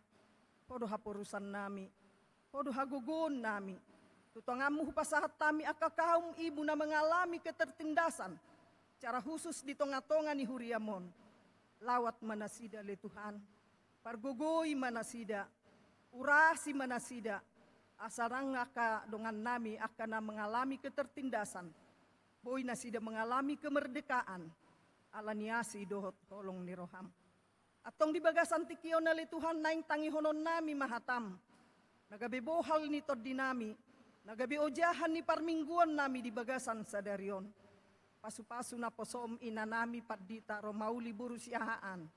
Ho do haporusannami, Ho do hagogoonnami. Tu tanganmu hupasahat hami angka kaum ibu na mengalami ketertindasan, secara khusus di tonga-tonga ni huriam on. Lawat ma nasida ale Tuhan. Pargogoi ma nasida, urasi ma nasida, asa nang angka dongannami angka na mengalami ketertindasan, boi nasida mengalami kemerdekaan, alani asi dohot holong ni roham. Antong di bagasan tingki on ale Tuhan naeng tangihononnami ma hatam, na gabe bohal ni tondinami, na gabe ojahan ni parmingguonnami di bagasan sadari on. Pasu-pasu naposom inanami pandita Romauli boru Siahaan,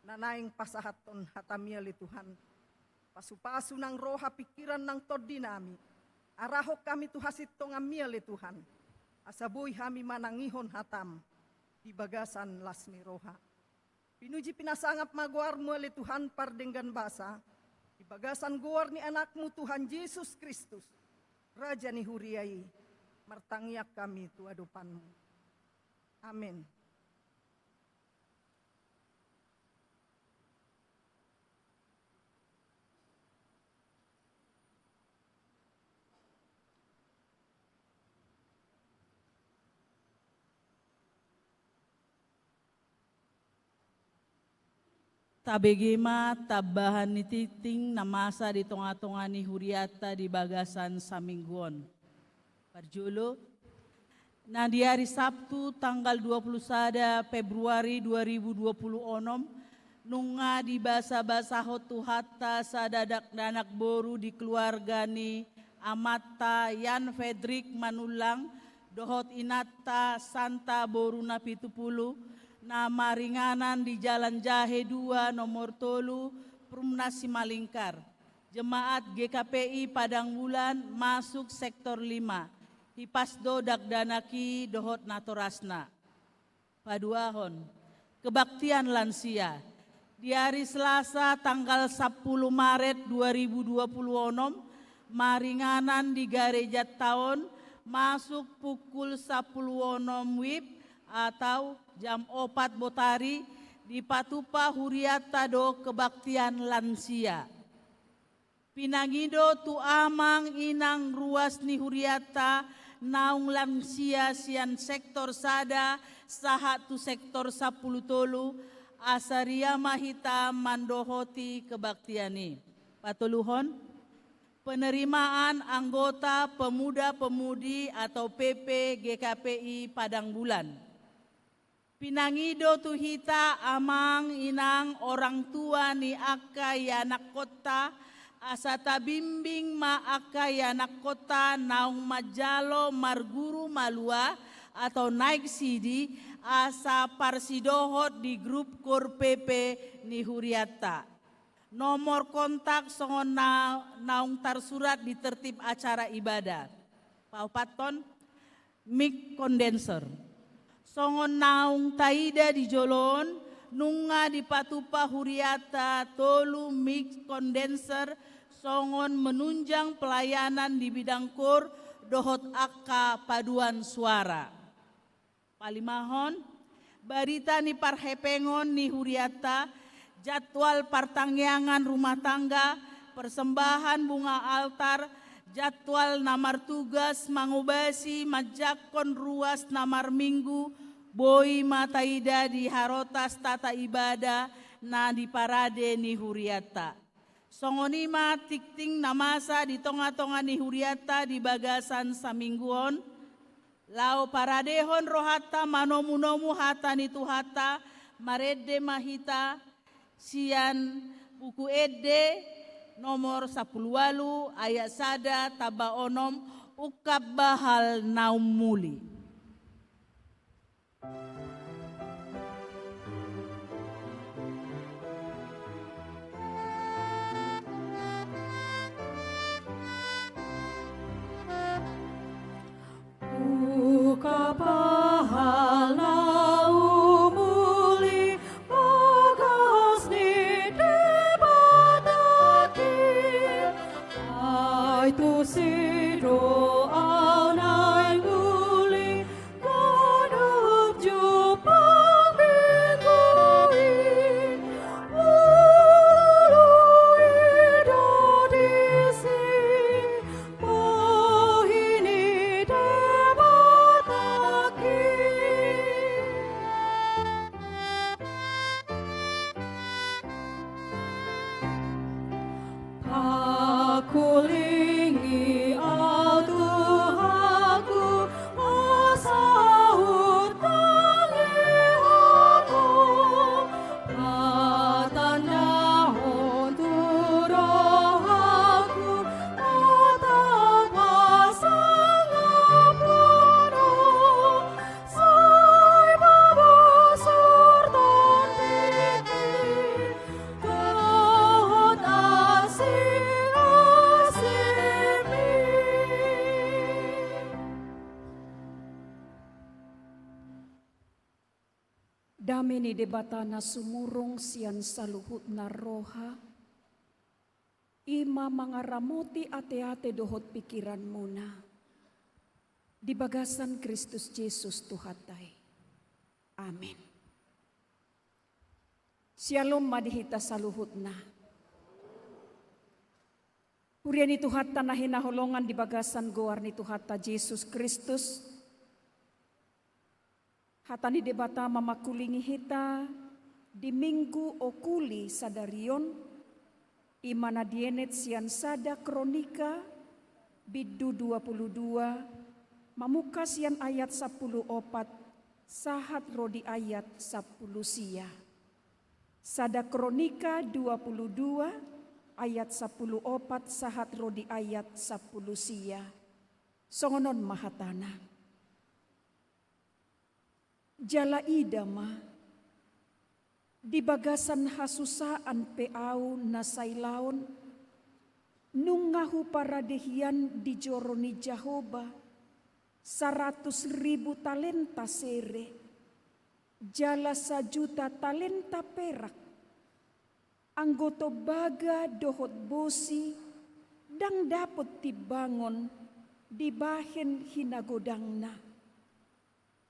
na naeng pasahathon hatami ale Tuhan. Pasu-pasu nang roha pingkiran nang tondinami, arahon hami tu hasintonganmi ale Tuhan, asa boi hami manangihon hatam di bagasan las ni roha. Pinuji pinasangap ma goarmu ale Tuhan pardenggan basa, di bagasan goar ni anakmu Tuhan Jesus Kristus, Raja ni huria i, martangiang hami tu adopanmu. Amen. Tabege ma tambahan ni tingting na masa di tonga-tonga ni hurianta di bagasan saminggu on. Parjolo, na di ari Sabtu tanggal dua puluh sada Februari dua ribu dua puluh onom, nunga dibasa-basahon Tuhanta sada dakdanak boru di keluarga ni amanta Jan Fredrik Manullang dohot inanta Santa boru Napitupulu, na maringanan di Jalan Jahe dua nomor tolu, Perumnas Simalingkar. Jemaat G K P I Padang Bulan masuk sektor lima. Hipas do dakdanak i dohot natorasna. Paduahon, kebaktian lansia. Di ari Selasa tanggal sampulu Maret dua ribu dua puluh onom, maringanan di garejanta on, masuk pukul sampulu onom wib atau jam opat botari, dipatupa hurianta do kebaktian lansia. Pinangido tu amang inang ruas ni hurianta naung lansia sian sektor sada sahat tu sektor sampulu tolu, asa ria ma hita mandohoti kebaktian i. Patoluhon, penerimaan anggota pemuda-pemudi atau P P G K P I Padang Bulan. Pinangido tu hita amang inang orang tua ni angka ianakkonta, asa tabimbing ma angka ianakkonta naung manjalo marguru malua atau naek sidi, asa parsidohot di grup kor P P ni hurianta. Nomor kontak songon na naung tarsurat di tertib acara ibadah. Paopathon, mic condenser. Songon naung taida di jolo on, nunga dipatupa hurianta tolu mic condenser songon menunjang pelayanan di bidang kor dohot angka paduan suara. Palimahon, Barita ni parhepengon ni hurianta, jadwal partangiangan rumah tangga, persembahan bunga altar, jadwal na martugas mangobasi manjangkon ruas na marminggu, boi ma taida di harotas tata ibada na di parade ni hurianta. Songon i ma tingting na masa di tonga-tonga ni hurianta di bagasan saminggu on, laho paradehon rohanta manomu-nomu hata ni Tuhanta, marende ma hita sian Buku Ende nomor sampulu ualu ayat sada tamba onom, ungkap ma hal na ummuli. Ungkap ma hal na ummuli bagas ni Debata i, ai tusi do au naeng uli, ganup jumpang minggu i, ulu i do disi, bohi ni Debata i. Pakulingi au Tuhanku, asa hutangihon ho, patandahon tu rohangku, na tangkas sangap ho. Sai mabosur tondimi dohot asi-asimi. Dame ni Debata na sumurung sian saluhutna roha, i ma mangaramoti ateate dohot pingkiranmuna di bagasan Kristus Jesus Tuhanta i. Amen. Syalom ma di hita saluhutna. Huria ni Tuhanta na hinaholongan di bagasan goar ni Tuhanta Jesus Kristus. Hata ni Debata mamakulingi hita di Minggu Okuli sadari on, i ma na dienet sian Sada Kronika, bindu dua pulu dua, mamungka sian ayat sampulu opat, sahat ro di ayat sampulu sia. Sada Kronika dua pulu dua, ayat sampulu opat, sahat ro di ayat sampulu sia. Songon on ma hatana. Jala ida ma, di bagasan hasusaan pe au na sailaon, nunga huparade hian di joro ni Jahowa saratus ribu talenta sere, jala sajuta talenta perak. Anggo tombaga dohot bosi ndang dapot timbangon dibahen hinagodangna.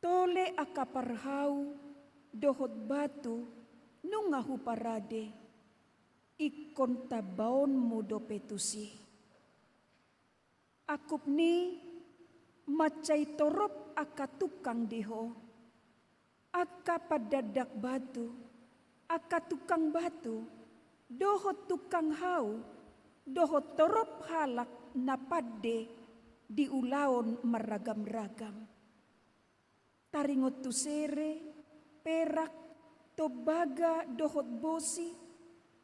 Tole angka parhau dohot batu nunga huparade, ingkon tambaonmu dope tusi. Angkup ni i mansai torop angka tungkang di ho, angka pandandak batu, angka tungkang batu, dohot tungkang hau, dohot torop halak na pande di ulaon marragam-ragam. Taringot tu sere, perak, tombaga dohot bosi,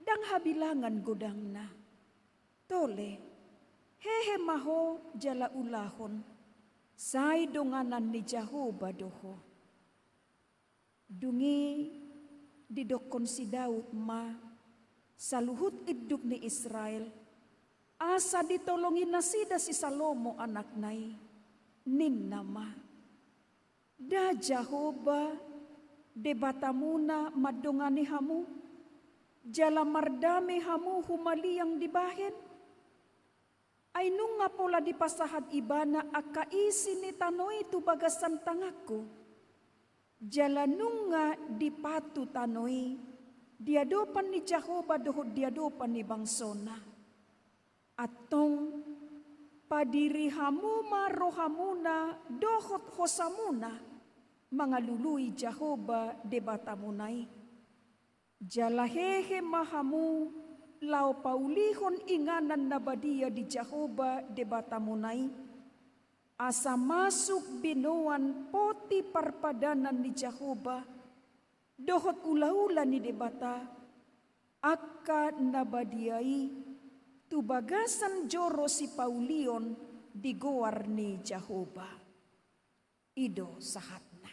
ndang habilangan godangna. Tole, hehe ma ho jala ulahon, sai donganan ni Jahowa do ho. Dung i didokkon si Daud ma saluhut induk ni Israel, asa ditolongi nasida si Salomo anakna i, ninna ma: Nda Jahowa, Debatamuna mandongani hamu, jala mardame hamu humaliang dibahen? Ai nunga pola dipasahat Ibana angka isi ni tano i tu bagasan tanganku. Jala nunga dipatu tano i di adopan ni Jahowa dohot di adopan ni bangsona. Antong, padiri hamu ma rohamuna dohot hosamuna mangalului Jahowa Debatamuna i. Jala hehe ma hamu laho paulihon inganan na badia di Jahowa Debatamuna i, asa masuk binoan poti parpadanan ni Jahowa dohot ulaula ni Debata, angka na badia i, tu bagasan joro sipaulion di goar ni Jahowa. I do sahatna.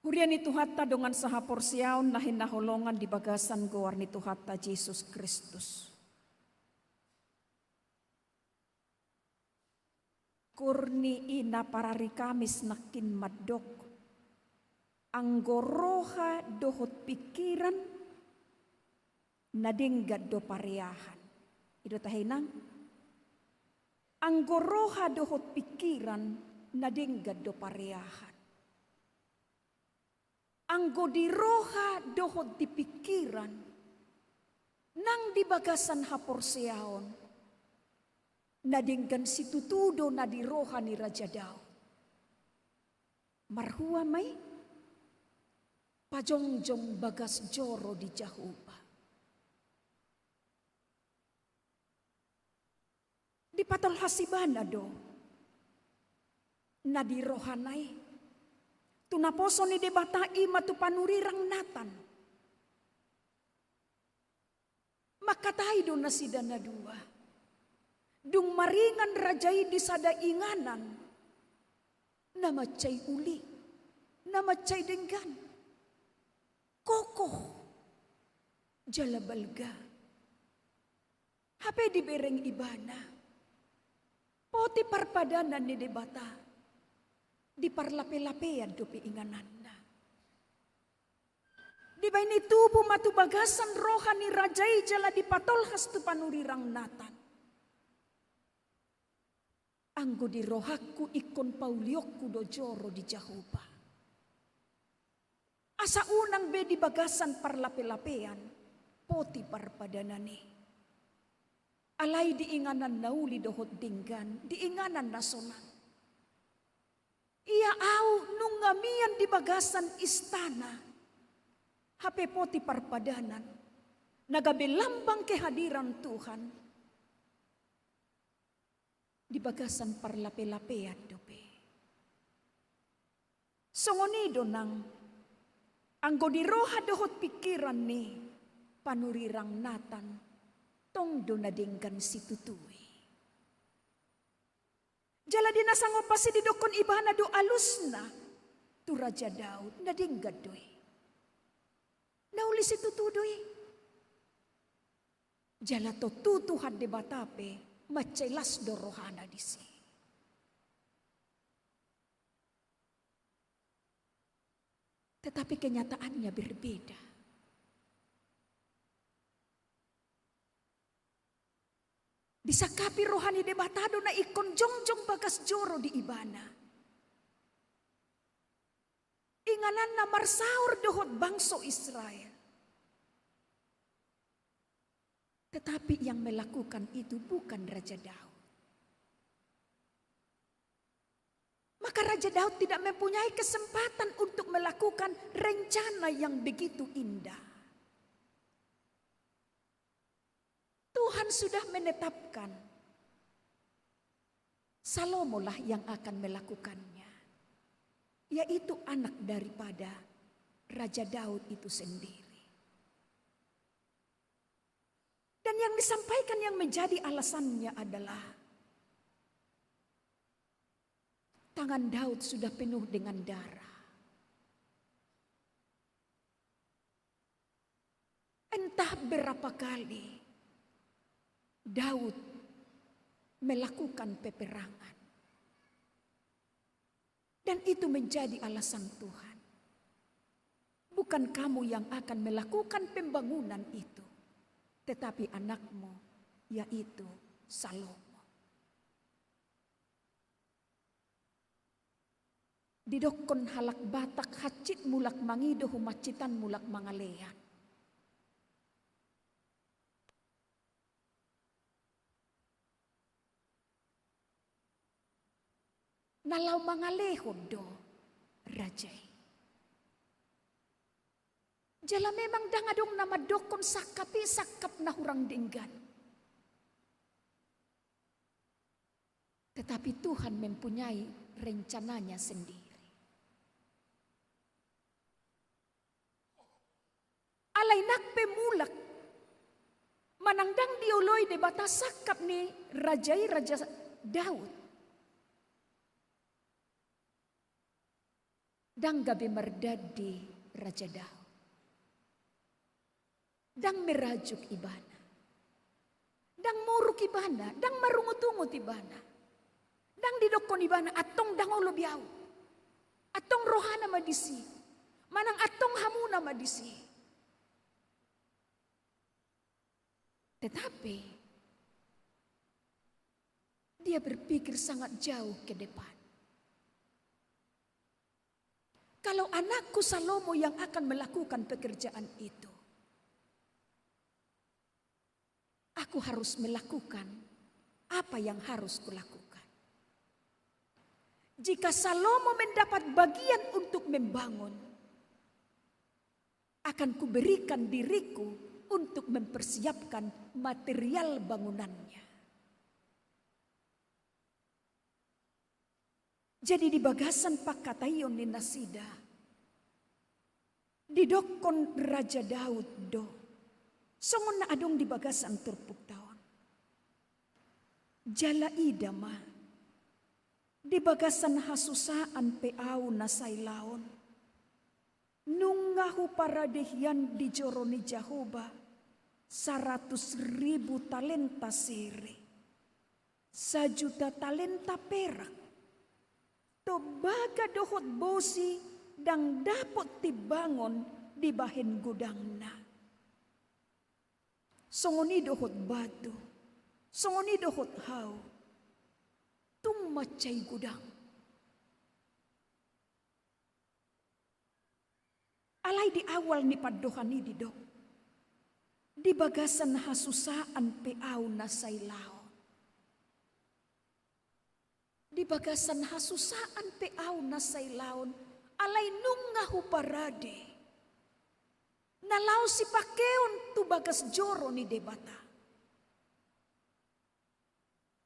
Huria ni Tuhanta dongan sahaporseaon na hinaholongan di bagasan goar ni Tuhanta Jesus Kristus. Ukur ni i na parari Kamis nangkin mandok, anggo roha dohot pingkiran na denggan do pareahan. I do tahe, Inang? Anggo roha dohot pingkiran na denggan do pareahan. Anggo di roha dohot di pingkiran nang di bagasan haporseaon, na denggan situtu do na di roha ni Raja Daud. Marhua ma i? Pajongjong bagas joro di Jahowa. Dipatolhas ibana do na di rohana i. Tu naposo ni Debata i ma tu panurirang Natan. Mangkatai do nasida na dua. Dung maringan raja i di sada inganan na mansai uli, na mansai denggan, kokoh jala balga. Hape dibereng ibana poti parpadanan ni Debata, diparlapelapean dope ingananna. Dibahen i tubu ma tu bagasan roha ni raja i jala dipatolhas tu panurirang Natan. Anggo di rohangku ingkon paulionku do joro di Jahowa. Asa unang be di bagasan parlapelapean poti parpadanan i. Alai di inganan na uli dohot denggan, di inganan na sonang. Ia ahu nunga mian di bagasan istana, hape poti parpadanan na gabe lambang kehadiran Tuhan, di bagasan parlapelapean dope. Songon i do nang anggo di roha dohot pingkiran ni panurirang Natan, tong do na denggan situtu i. Jala di na sangompas i didokkon ibana do alusna tu Raja Daud, na denggan do i. Na uli situtu do i. Jala tontu Tuhan Debata pe mansai las do rohana disi. Tetapi kenyataannya berbeda. Disangkapi roha ni Debata do na ingkon jongjong bagas joro di ibana. Ingananna marsaor dohot bangso Israel. Tetapi yang melakukan itu bukan Raja Daud. Maka Raja Daud tidak mempunyai kesempatan untuk melakukan rencana yang begitu indah. Tuhan sudah menetapkan, Salomolah yang akan melakukannya, yaitu anak daripada Raja Daud itu sendiri. Dan yang disampaikan, yang menjadi alasannya adalah tangan Daud sudah penuh dengan darah. Entah berapa kali Daud melakukan peperangan. Dan itu menjadi alasan Tuhan. Bukan kamu yang akan melakukan pembangunan itu, tetapi anakmu, yaitu Salomo. Didokkon halak Batak, hansit mulak mangido, humansitan mulak mangalean. Na laho mangalehon do raja i. Jala memang ndang adong na mandokkon sangkap i sangkap na hurang denggan. Tetapi Tuhan mempunyai rencananya sendiri. Alai nang pe mulak manang ndang dioloi Debata sangkap ni raja i, Raja Daud, ndang gabe mardandi Raja Daud. Ndang merajuk ibana. Ndang muruk ibana, ndang marungutungut ibana. Ndang didokkon ibana, antong ndang olo be ahu. Antong rohana ma disi. Manang antong hamuna ma disi. Tetapi dia berpikir sangat jauh ke depan. Kalau anakku Salomo yang akan melakukan pekerjaan itu, aku harus melakukan apa yang harus kulakukan. Jika Salomo mendapat bagian untuk membangun, akan kuberikan diriku untuk mempersiapkan material bangunannya. Jadi di bagasan pangkataion ni nasida, didokkon Raja Daud do songon na adong di bagasan turpukta on. Jala ida ma, di bagasan hasusaan pe ahu na sailaon, nunga huparade hian di joro ni Jahowa saratus ribu talenta sere, sajuta talenta perak, tombaga dohot bosi ndang dapot timbangon dibahen godangna. Songon i dohot batu, songon i dohot hau, tung mansai godang. Alai di awal ni pandohan i didok, di bagasan hasusaan pe ahu na sailaon. Di bagasan hasusaan pe ahu na sailaon, alai nunga huparade na laho sipangkeon tu bagas joro ni Debata.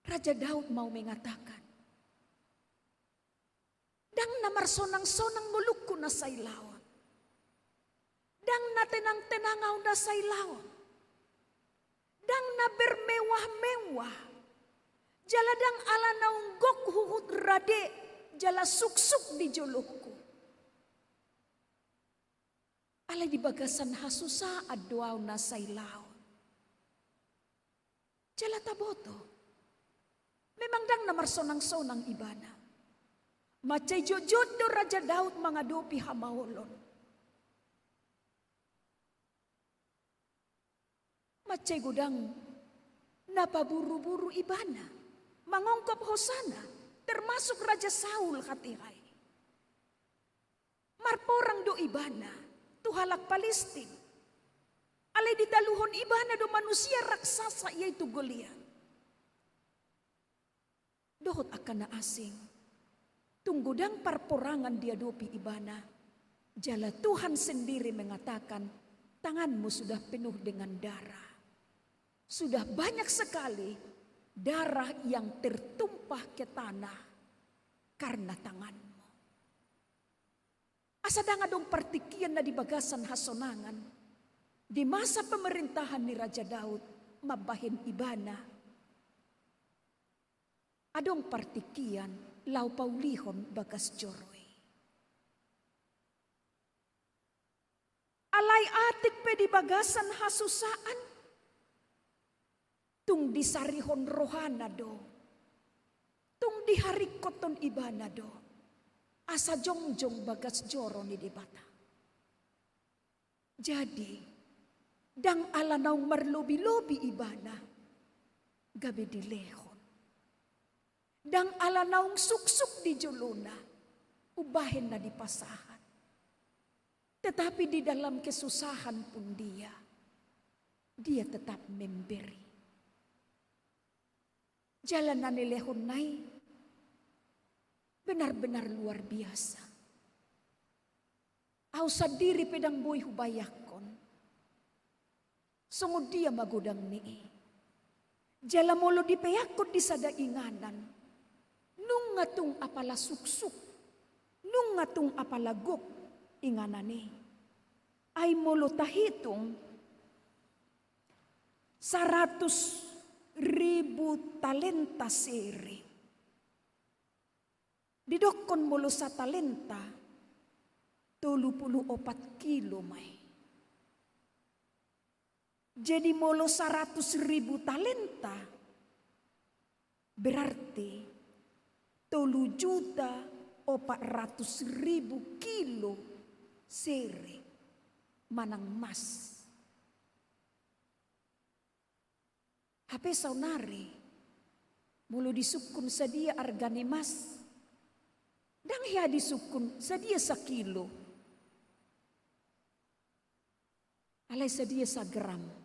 Raja Daud mau mengatakan, ndang na marsonang-sonang ngolungku na sailaon. Ndang na tenang-tenang ahu na sailaon. Ndang na bermewah-mewah. Jala ndang ala naung gok huhut rade jala suksuk di jolongku. Alai di bagasan hasusaan do ahu na sailaon. Jala taboto, memang ndang na marsonang-sonang ibana. Mansai jotjot do Raja Daud mangadopi hamaolon. Mansai godang na paburu-buru ibana mangongkop hosana, termasuk Raja Saul hatiha i. Marporang do ibana tu halak Palistin. Alai ditaluhon ibana do manusia raksasa, yaitu Goliat. Dohot angka na asing, tung godang parporangan diadopi ibana, jala Tuhan sendiri mengatakan, tanganmu sudah penuh dengan darah. Sudah banyak sekali darah yang tertumpah ke tanah karena tanganmu. Asa ndang adong partingkian na di bagasan hasonangan di masa pemerintahan ni Raja Daud mambahen ibana adong partingkian laho paulihon bagas joro i. Alai atik pe di bagasan hasusaan, tung disarihon rohana do, tung diharingkothon ibana do asa jongjong bagas joro ni Debata. Jadi ndang ala naung marlobi-lobi ibana gabe dilehon. Ndang ala naung suksuk di jolona, Umbahen na dipasahat. Tetapi di dalam kesusahan pun dia, dia tetap memberi. Jala na nilehonna i benar-benar luar biasa. Au sandiri pe ndang boi hubayangkon songon dia ma godang ni i. Jala molo dipeakkon di sada inganan, nunga tung apala suksuk, nunga tung apala gok inganan i. Ai molo tahitung saratus ribu talenta sere. Didokkon molo satalenta tolu pulu opat kilo ma i. Jadi molo saratus ribu talenta, berarti tolu juta opat ratus ribu kilo sere manang mas. Hape saonari, molo disungkun sadia arga ni mas, ndang hea disungkun sadia sakilo. Alai sadia sagram.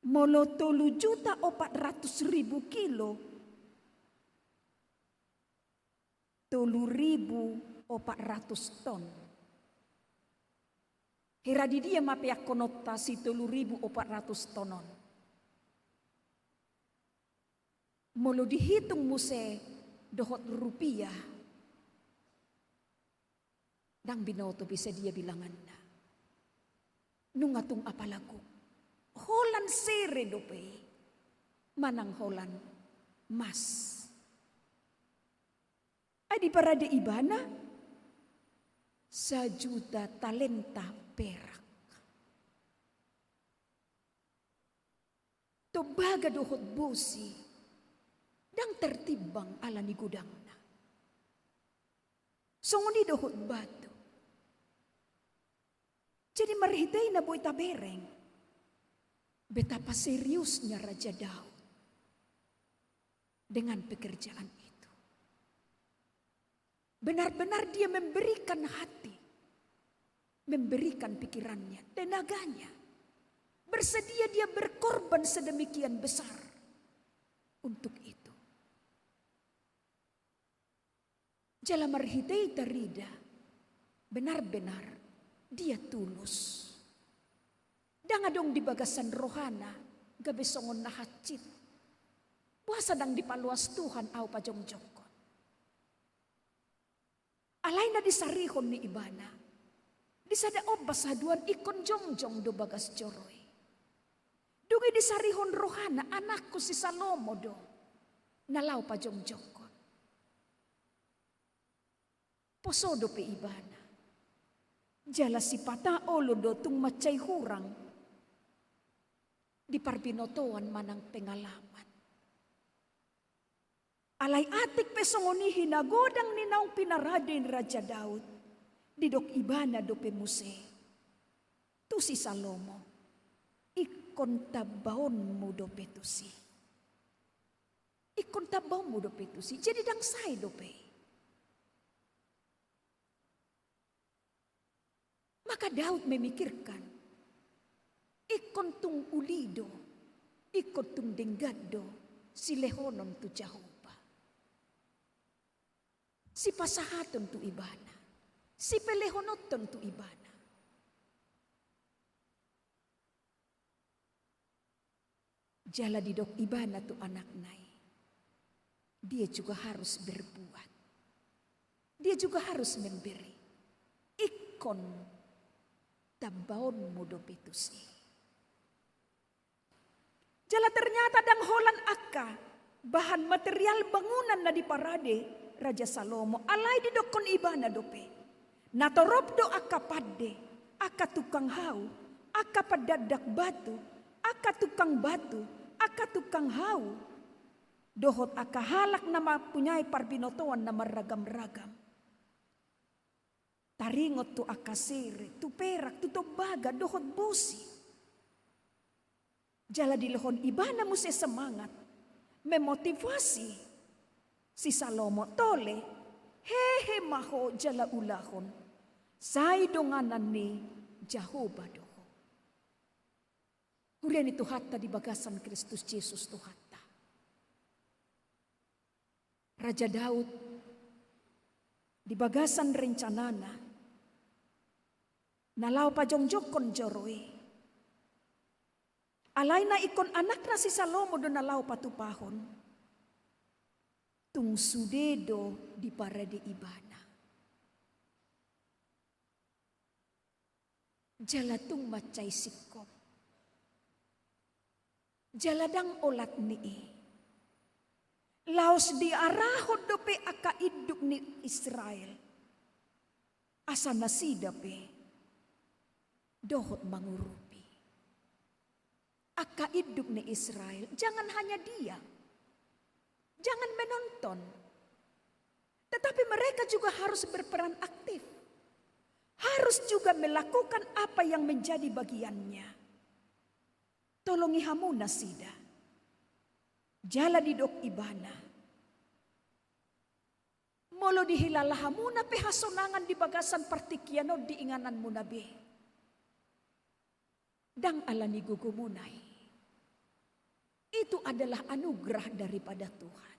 Molo tolu juta opat ratus ribu kilo, tolu ribu opat ratus ton. Hira di dia ma peakkononta si tolu ribu opat ratus ton on? Molo dihitung muse dohot rupiah, ndang binoto be sadia bilanganna. Nunga tung apala gok. Holan sere dope i, manang holan mas. Ai diparade ibana sajuta talenta perak. Tombaga dohot bosi ndang tertimbang ala ni godangna. Songon i dohot batu. Jadi marhite i na boi tabereng betapa seriusnya Raja Daud dengan pekerjaan itu. Benar-benar dia memberikan hati, memberikan pikirannya, tenaganya. Bersedia dia berkorban sedemikian besar untuk itu. Jala marhite i tarida, benar-benar dia tulus. Ndang adong di bagasan rohana gabe songon na hansit. Boasa ndang dipaloas Tuhan au pajongjongkon? Alai na disarihon ni ibana, di sada ombas haduan ingkon jongjong do bagas joro i. Dung i disarihon rohana, anakku si Salomo do na laho pajongjongkon. Poso dope ibana. Jala sipata olo do tung mansai hurang di parbinotoan manang pengalaman. Alai atik pe songon i hinagodang ni naung pinarade ni Raja Daud, didok ibana dope muse tu si Salomo, ingkon tambaonmu dope tusi. Ingkon tambaonmu dope tusi. Jadi ndang sae dope. Maka Daud memikirkan, ingkon tung uli do, ingkon tung denggan do silehonon tu Jahowa. Sipasahaton tu ibana, sipelehononton tu ibana. Jala didok ibana tu anakna i, dia juga harus berbuat. Dia juga harus memberi. Ingkon tambaonmu dope tusi. Jala ternyata ndang holan angka bahan material bangunan na diparade Raja Salomo, alai didokkon ibana dope, natorop do angka pande, angka tukang hau, angka pandandak batu, angka tukang batu, angka tukang hau, dohot angka halak na mampunyai parbinotoan na marragam-ragam. Taringot tu angka sere, tu perak, tu tombaga, dohot bosi. Jala dilehon ibana muse semangat, memotivasi si Salomo, tole, hehe ma ho jala ulahon, sai donganan ni Jahowa do ho. Huria ni Tuhanta di bagasan Kristus Jesus Tuhanta. Raja Daud di bagasan rencanana na laho pajongjongkon joro i. Alai na ingkon anakna si Salomo do na laho patupahon. Tung sude do diparade ibana. Jala tung mansai singkop. Jala ndang olat ni i. Laos diarahon dope angka induk ni Israel. Asa nasida pe dohot mangurupi. Angka induk ni Israel, jangan hanya diam. Jangan menonton. Tetapi mereka juga harus berperan aktif. Harus juga melakukan apa yang menjadi bagiannya. Tolongi hamu nasida. Jala didok ibana. Molo dihilala hamuna pe hasonangan di bagasan partingkian on di ingananmuna be. Ndang ala ni gogomuna i. Itu adalah anugerah daripada Tuhan.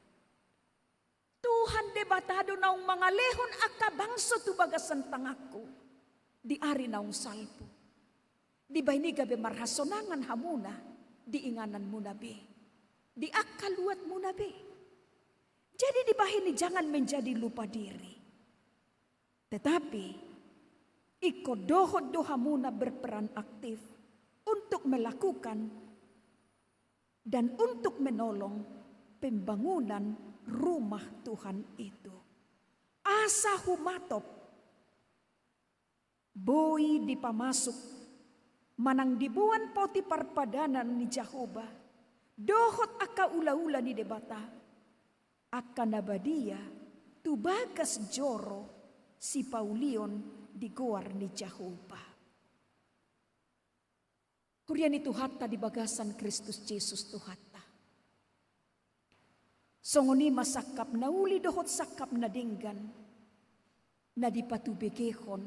Tuhan Debata do naung mangalehon angka bangso tu bagasan tanganku di ari naung salpu. Dibahen i gabe marhasonangan hamuna di ingananmuna be, di angka luatmuna be. Jadi dibahen i jangan menjadi lupa diri. Tetapi ingkon dohot do hamuna berperan aktif untuk melakukan dan untuk menolong pembangunan rumah Tuhan itu. Asa humatop boi dipamasuk manang diboan poti parpadanan ni Jahowa dohot angka ulaula ni Debata, angka na badia tu bagas joro sipaulion di goar ni Jahowa. Huria ni Tuhanta di bagasan Kristus Jesus Tuhanta. Songon i ma sangkap na uli dohot sangkap na denggan na dipatubegehon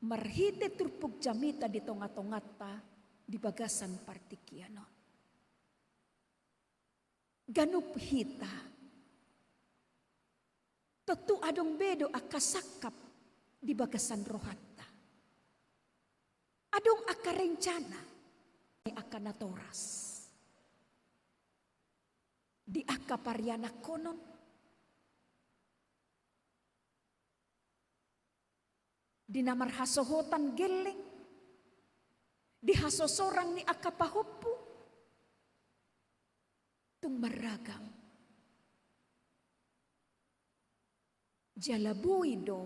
marhite turpuk jamita di tongatonganta di bagasan partingkian on. Ganup hita tontu adong be do angka sangkap di bagasan rohanta. Adong angka rencana, angka natoras di angka parianakhonon, di na marhasohotan gelleng, di hasosorang ni angka pahompu, tung marragam. Jala boi do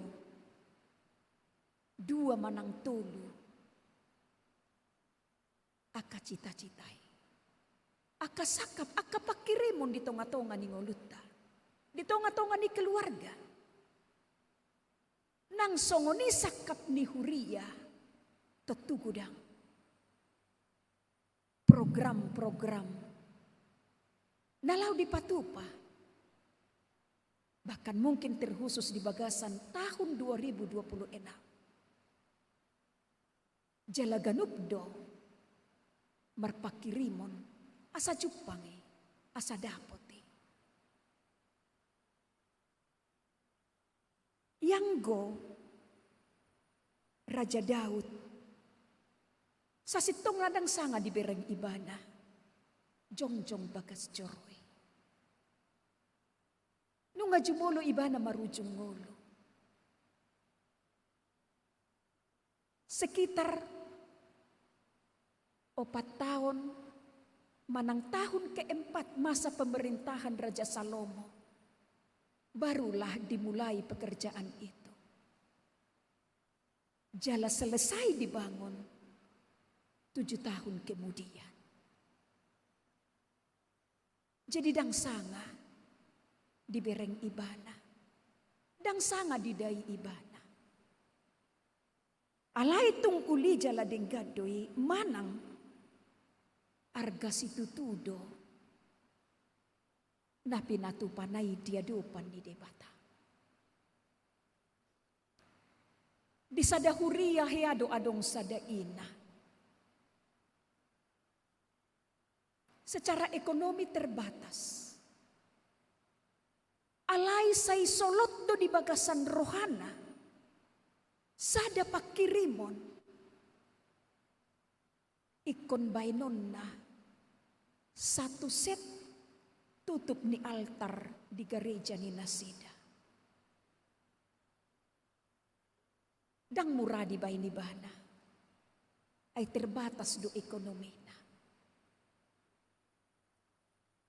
dua manang tolu angka cita-cita i, angka sangkap, angka pangkirimon di tongatonga ni ngolunta, di tongatonga ni keluarga. Nang songon i sangkap ni huria, tontu godang program-program na laho dipatupa, bahkan mungkin terkhusus di bagasan tahun dua ribu dua puluh enam. Jala ganup do marpangkirimon asa jumpang i, asa dapot i. Ianggo Raja Daud sasintongna ndang sanga dibereng ibana jongjong bagas joro i. Nunga jumolo ibana marujung ngolu. Sekitar opat tahun manang tahun keempat masa pemerintahan Raja Salomo, barulah dimulai pekerjaan itu. Jala selesai dibangun tujuh tahun kemudian. Jadi ndang sanga dibereng ibana, ndang sanga didai ibana. Alai tung uli jala denggan do i manang arga situtu do na pinatupana i di adopan ni Debata. Di sada huria hea do adong sada ina. Secara ekonomi terbatas. Alai sai solot do di bagasan rohana sada pangkirimon. Ingkon baenonna satu set tutup ni altar di gareja ni nasida. Ndang mura dibaen ibana, ai terbatas do ekonomina.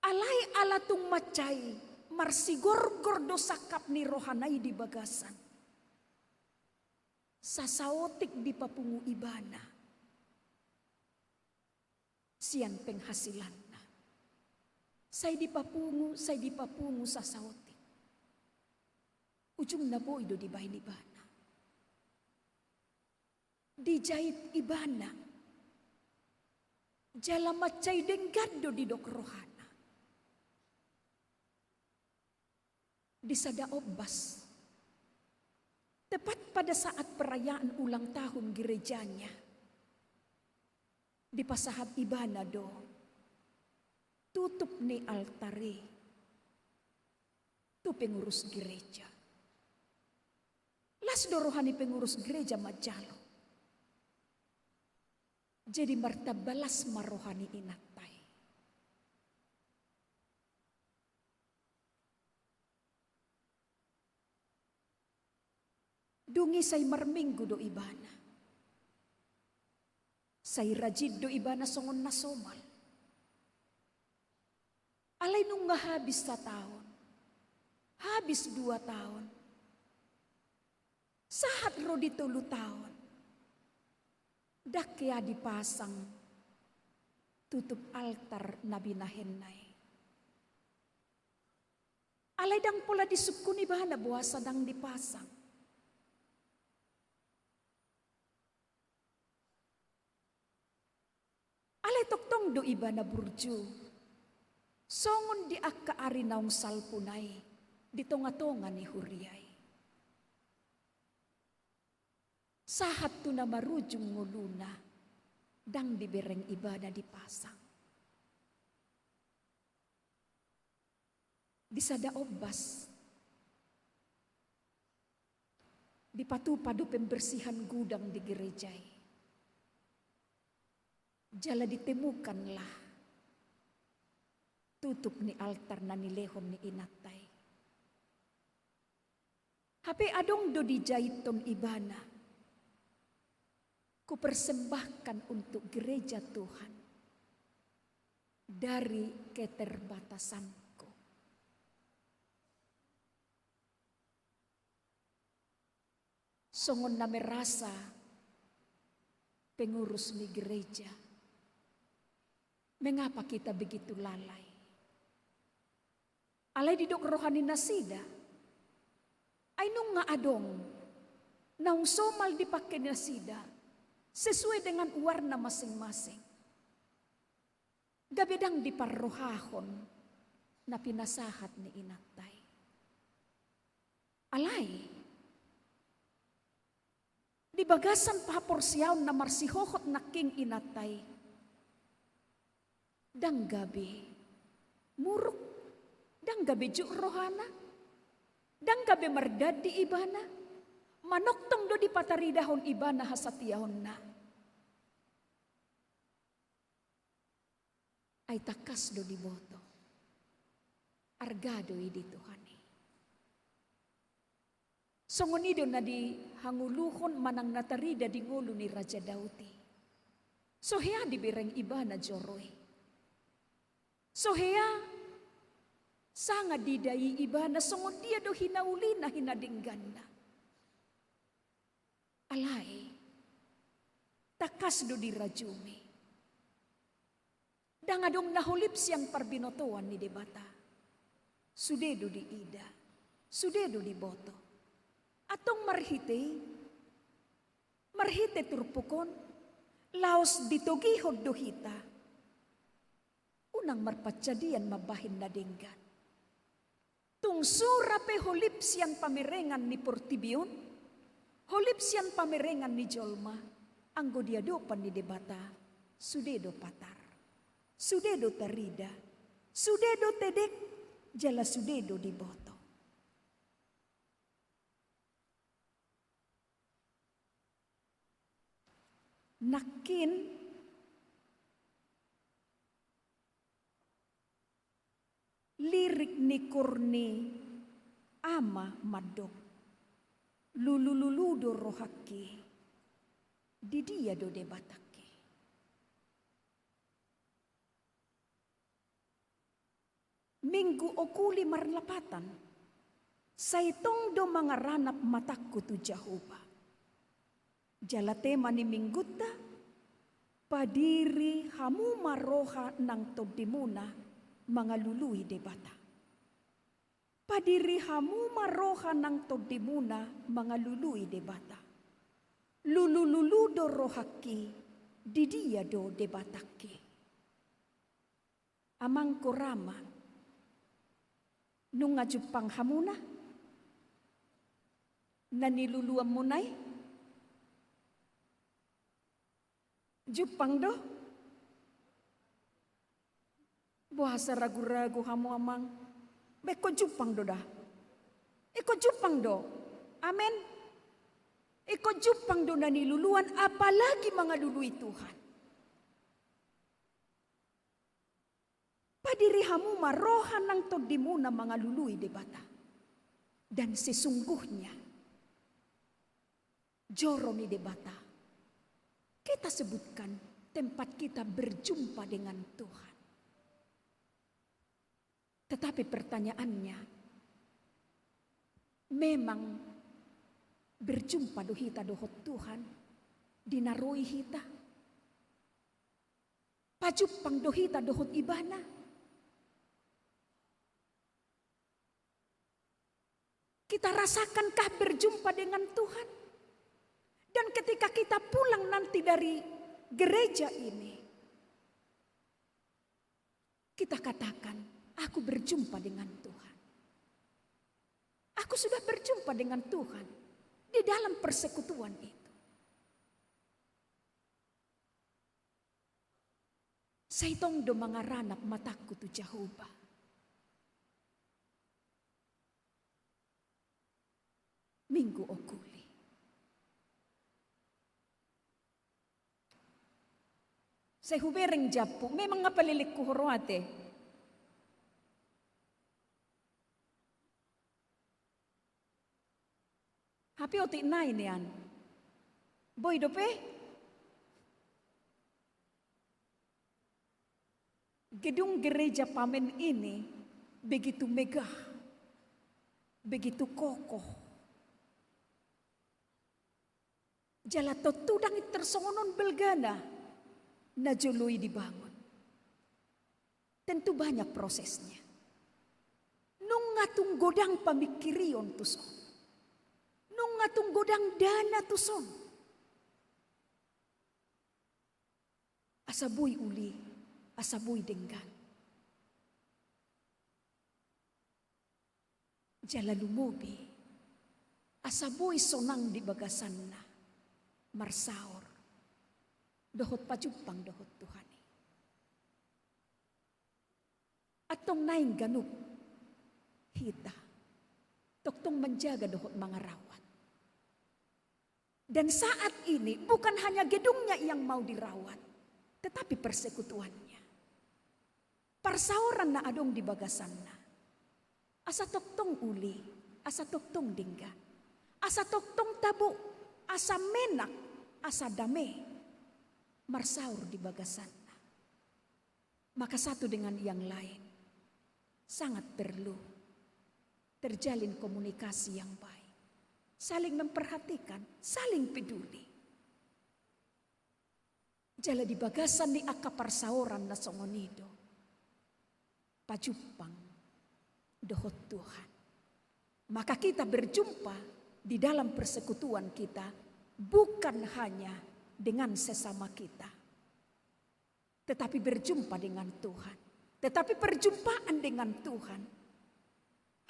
Alai ala tung mansai marsigorgor do sangkap ni rohana i di bagasan, sasaotik dipapungu ibana sian penghasilanna. Sai dipapungu, sai dipapungu sasaotik. Ujungna boi do dibaen ibana. Dijait ibana. Jala mansai denggan do didok rohana. Di sada ombas, tepat pada saat perayaan ulang tahun gerejanya, dipasahat ibana do tutup ni altar i tu pengurus gereja. Las do roha ni pengurus gereja manjalo. Jadi martamba las ma roha ni inanta i. Dung i sai marminggu do ibana. Sai rajin do ibana songon na somal. Alai nunga habis sataon, habis dua taon, sahat ro di tolu taon, ndang hea dipasang tutup altar na binahenna i. Alai ndang pola disungkun ibana boasa ndang dipasang. Alai tongtong do ibana burju songon di angka ari naung salpuna i di tongatonga ni huria i. Sahat tu na marujung ngoluna, ndang dibereng ibana dipasang. Di sada ombas, dipatupa do pembersihan gudang di gereja i. Jala ditemukanlah tutup ni altar na nilehon ni inanta i. Hape adong do dijaithon ibana, "Kupersembahkan untuk gereja Tuhan dari keterbatasanku." Songon na merasa pengurus ni gereja, mengapa kita begitu lalai? Alai didok roha ni nasida, ai nunga adong naung somal dipangke nasida sesuai dengan uarna masing-masing. Gabe ndang diparrohahon na pinasahat ni inanta i. Alai di bagasan haporseaon na marsihohot nangkin inanta i, ndang gabe muruk, ndang gabe juk rohana, ndang gabe mardandi ibana, manongtong do dipataridahon ibana hasatiaonna. Ai tangkas do diboto, arga do i di Tuhan i. Songon i do na dihangoluhon manang na tarida di ngolu ni Raja Daud i. So hea dibereng ibana joro i. So hea sanga diida i ibana songon dia do hinaulina, hinadengganna. Alai tangkas do dirajumi. Ndang adong na holip sian parbinotoan ni Debata. Sude do diida, sude do diboto. Antong marhite i, marhite turpuk on, laos ditogihon do hita unang marpanjadian mambahen na denggan. Sura pe holip sian pamerengan ni portibi on, holip sian pamerengan ni jolma, anggo di adopan ni Debata, sude do patar, sude do tarida, sude do tedek, jala sude do diboto. Nangkin lirik ni Kurniawan mandok: Lulululu do rohangki, di dia do Debatangki. Minggu okuli marlapatan, sai tong do mangaranap matangku tu Jahowa. Jala tema ni minggunta: Padiri hamu ma roha nang tondimuna mangalului Debata. Padiri hamu ma roha nang tondimuna mangalului Debata. Lulululu do rohangki, di dia do Debatangki. Amang, Rama, nunga jumpang hamuna na niluluanmuna i? Jumpang do? Boasa ragu-ragu hamu, Amang? Ba ingkon jumpang do da? Ingkon jumpang do. Amen. Ingkon jumpang do na niluluan, apalagi mangalului Tuhan. Padiri hamu ma roha nang tondimuna mangalului Debata. Dan sesungguhnya, joro ni Debata, kita sebutkan tempat kita berjumpa dengan Tuhan. Tetapi pertanyaannya, memang berjumpa do hita dohot Tuhan di na ro i hita? Pajumpang do hita dohot Ibana? Kita rasakankah berjumpa dengan Tuhan? Dan ketika kita pulang nanti dari gereja ini, kita katakan, "Aku berjumpa dengan Tuhan. Aku sudah berjumpa dengan Tuhan di dalam persekutuan itu." Sai tong do mangaranap matangku tu Jahowa. Minggu okuli. Sai hubereng jambu, memang nga palelengku ho ro ate. Hape otik nai nian. Boi dope? Gedung gereja Pamen ini begitu megah, begitu kokoh. Jala tontu ndang tarsongon on balgana na jolo i dibangun. Tentu banyak prosesnya. Nunga tung godang pamingkirion tuson. Nunga tung godang dana tuson. Asa boi uli, asa boi denggan. Jala lumobi, asa boi sonang di bagasanna, marsaor, dohot pajumpang dohot Tuhan i. Antong naeng ganup hita, tongtong manjaga dohot mangarawat. Dan saat ini bukan hanya gedungnya yang mau dirawat, tetapi persekutuannya. Parsaoran na adong di bagasanna. Asa tongtong uli, asa tongtong denggan. Asa tongtong tabo, asa menak, asa dame. Marsaor di bagasanna. Maka satu dengan yang lain sangat perlu terjalin komunikasi yang baik. Saling memperhatikan, saling peduli. Jala di bagasan ni angka parsaoran na songon i do pajumpang dohot Tuhan. Maka kita berjumpa di dalam persekutuan kita bukan hanya dengan sesama kita, tetapi berjumpa dengan Tuhan. Tetapi perjumpaan dengan Tuhan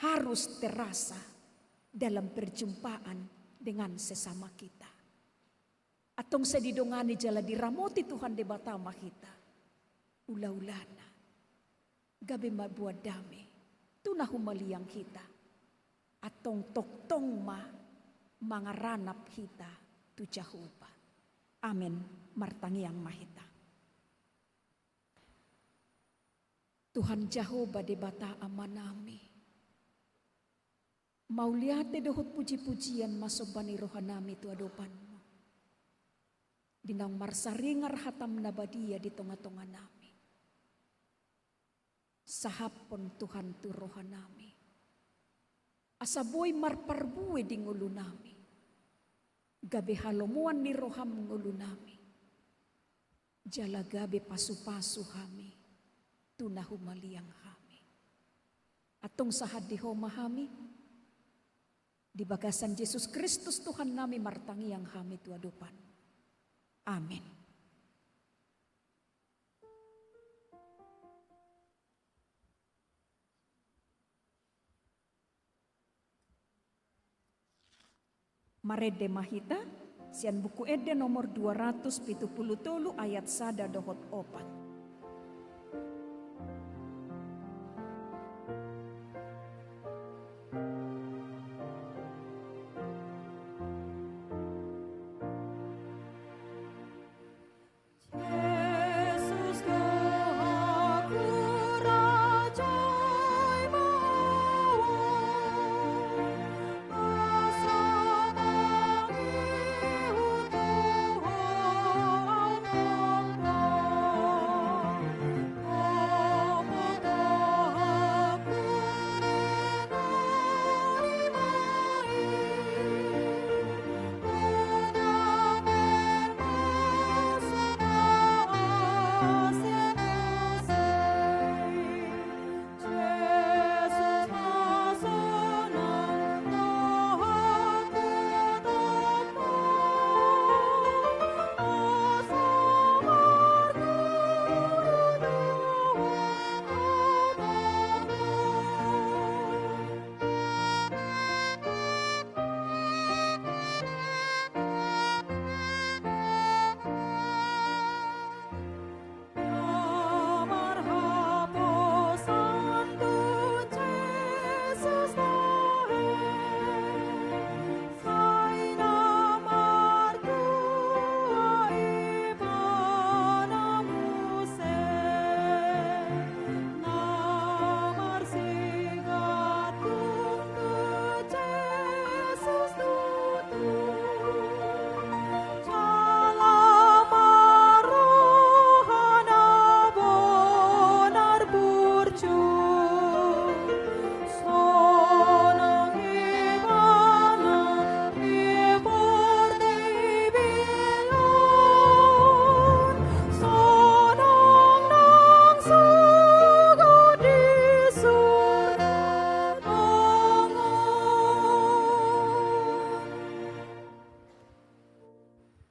harus terasa dalam perjumpaan dengan sesama kita. Antong sai didongani jala diramoti Tuhan Debata ma hita. Ulaulana, gabe mamboan dame tu na humaliang hita. Antong tongtong ma mangaranap hita tu Jahowa. Amen. Martangiang ma hita. Tuhan Jahowa Debata Amanami, mauliate dohot pujipujian ma somba ni rohanami tu adopanmu, di naung marsaringar hatam na badia di tongatonganami. Sahaphon Tuhan tu rohanami, asa boi marparbue di ngolunami, gabe halomoan ni roham ngolunami, jala gabe pasupasu hami tu na humaliang hami. Antong sahat di Ho ma hami, di bagasan Jesus Kristus Tuhannami martangiang hami tu adopanmu. Amen. Marende ma hita sian Buku Ende nomor dua ratus pitu pulu tolu, ayat sada dohot opat.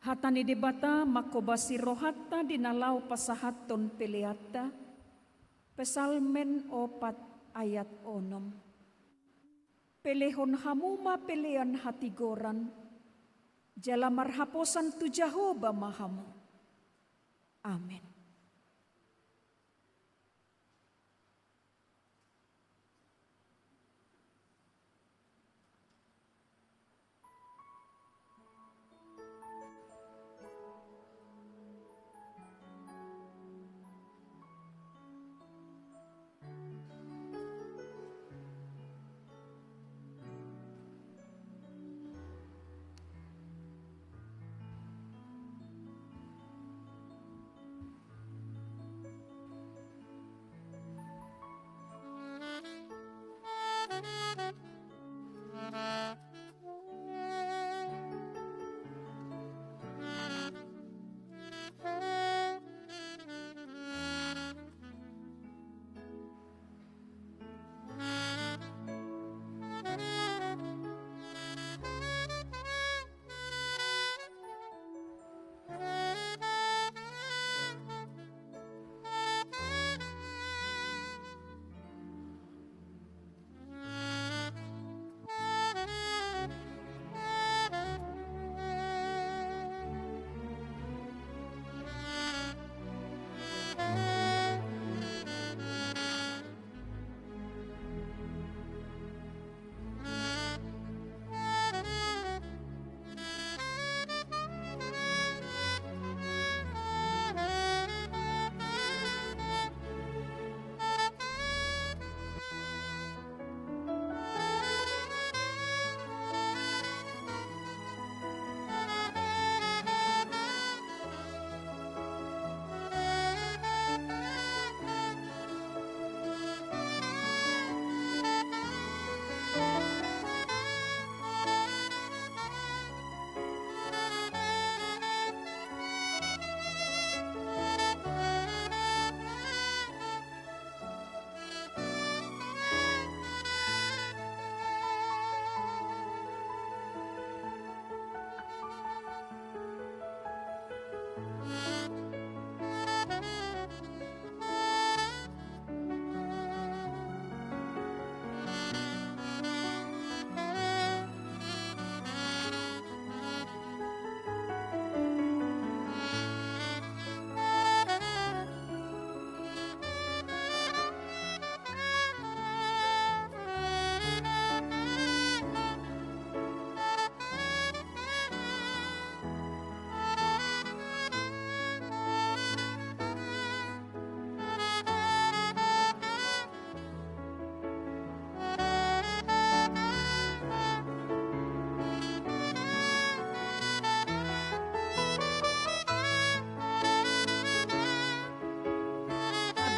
Hata ni Debata manghobasi rohanta di na laho pasahathon peleanta. Psalmen opat ayat onom. Pelehon hamu ma pelean hatigoran, jala marhaposan tu Jahowa ma hamu. Amen.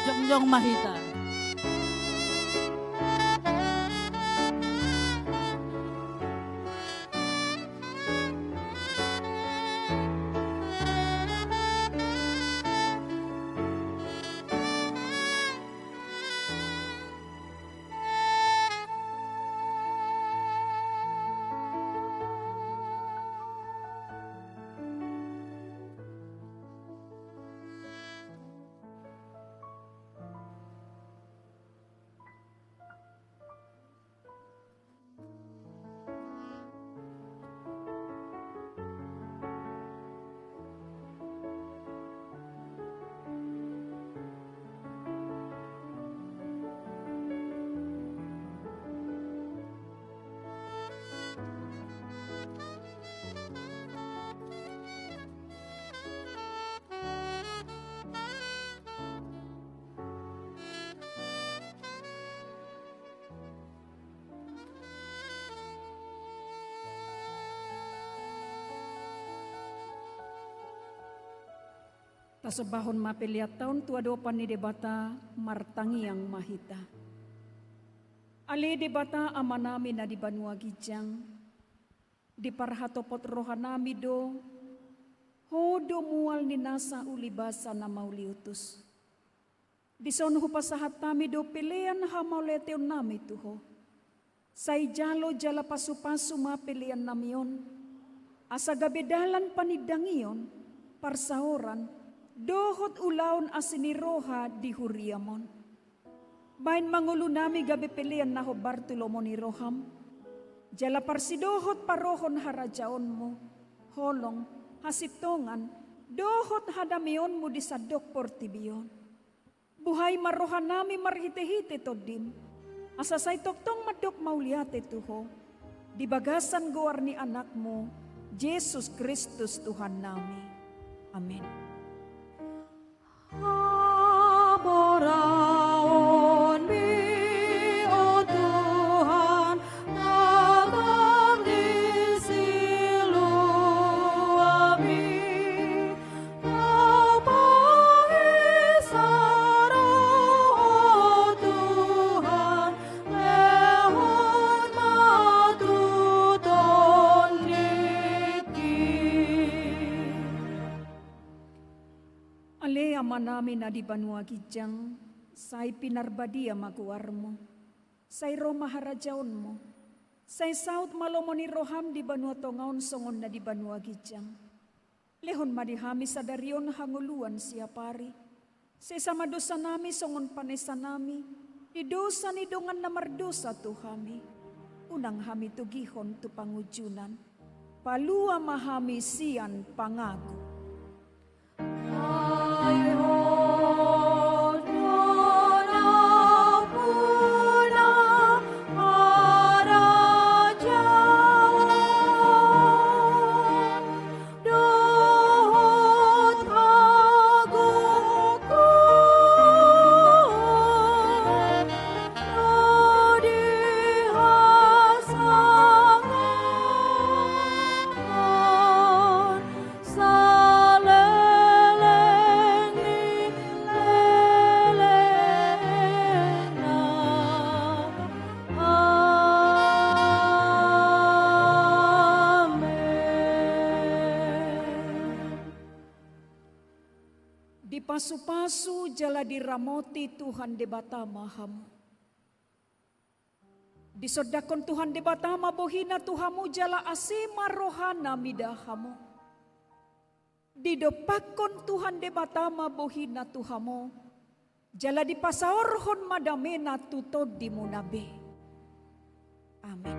Jongjong ma hita. Tasombahon ma pelean ta on tu adopan ni Debata, martangiang ma hita. Ale Debata Amanami na di banua ginjang, diparhatopot rohanami do Ho do mual ni nasa ulibasa na mauliutus. Dison hupasahat hami do pelean hamauliateonnami tu Ho. Sai jalo jala pasupasu ma peleannami on, asa gabe dalan panindangion, parsaoran, dohot ulaon asi ni roha di huriam on. Baen ma ngolunami gabe pelean na hombar tu lomo ni roham, jala parsidohot parohon harajaonmu, holong, hasintongan, dohot hadameonmu di sandok portibi on. Buhai ma rohanami marhitehite Tondim, asa sai tongtong mandok mauliate tu Ho, di bagasan goar ni Anakmu, Jesus Kristus Tuhannami. Amen. Hamoraonmi, o Tuhan, na gok di siluami, na paisa ro, o Tuhan, lehon ma tu tondingki. Ale Amanami na di banua ginjang, sai pinarbadia ma goarmu. Sai ro ma harajaonmu. Sai saut ma lomo ni roham di banua tonga on songon na di banua ginjang. Lehon ma di hami sadari on hangoluan siapari. Sesa ma dosanami songon panesanami di dosa ni dongan na mardosa tu hami. Unang hami togihon tu pangunjunan. Palua ma hami sian pangago. Saleleng ni lelengna. Amen. Dipasupasu jala diramoti Tuhan Debata ma hamu. Disondangkon Tuhan Debata ma bohina tu hamu jala asi ma rohana mida hamu. Didompakkon Tuhan Debata ma bohina tu hamu, jala dipasaorhon ma damena tu tondimuna be. Amen.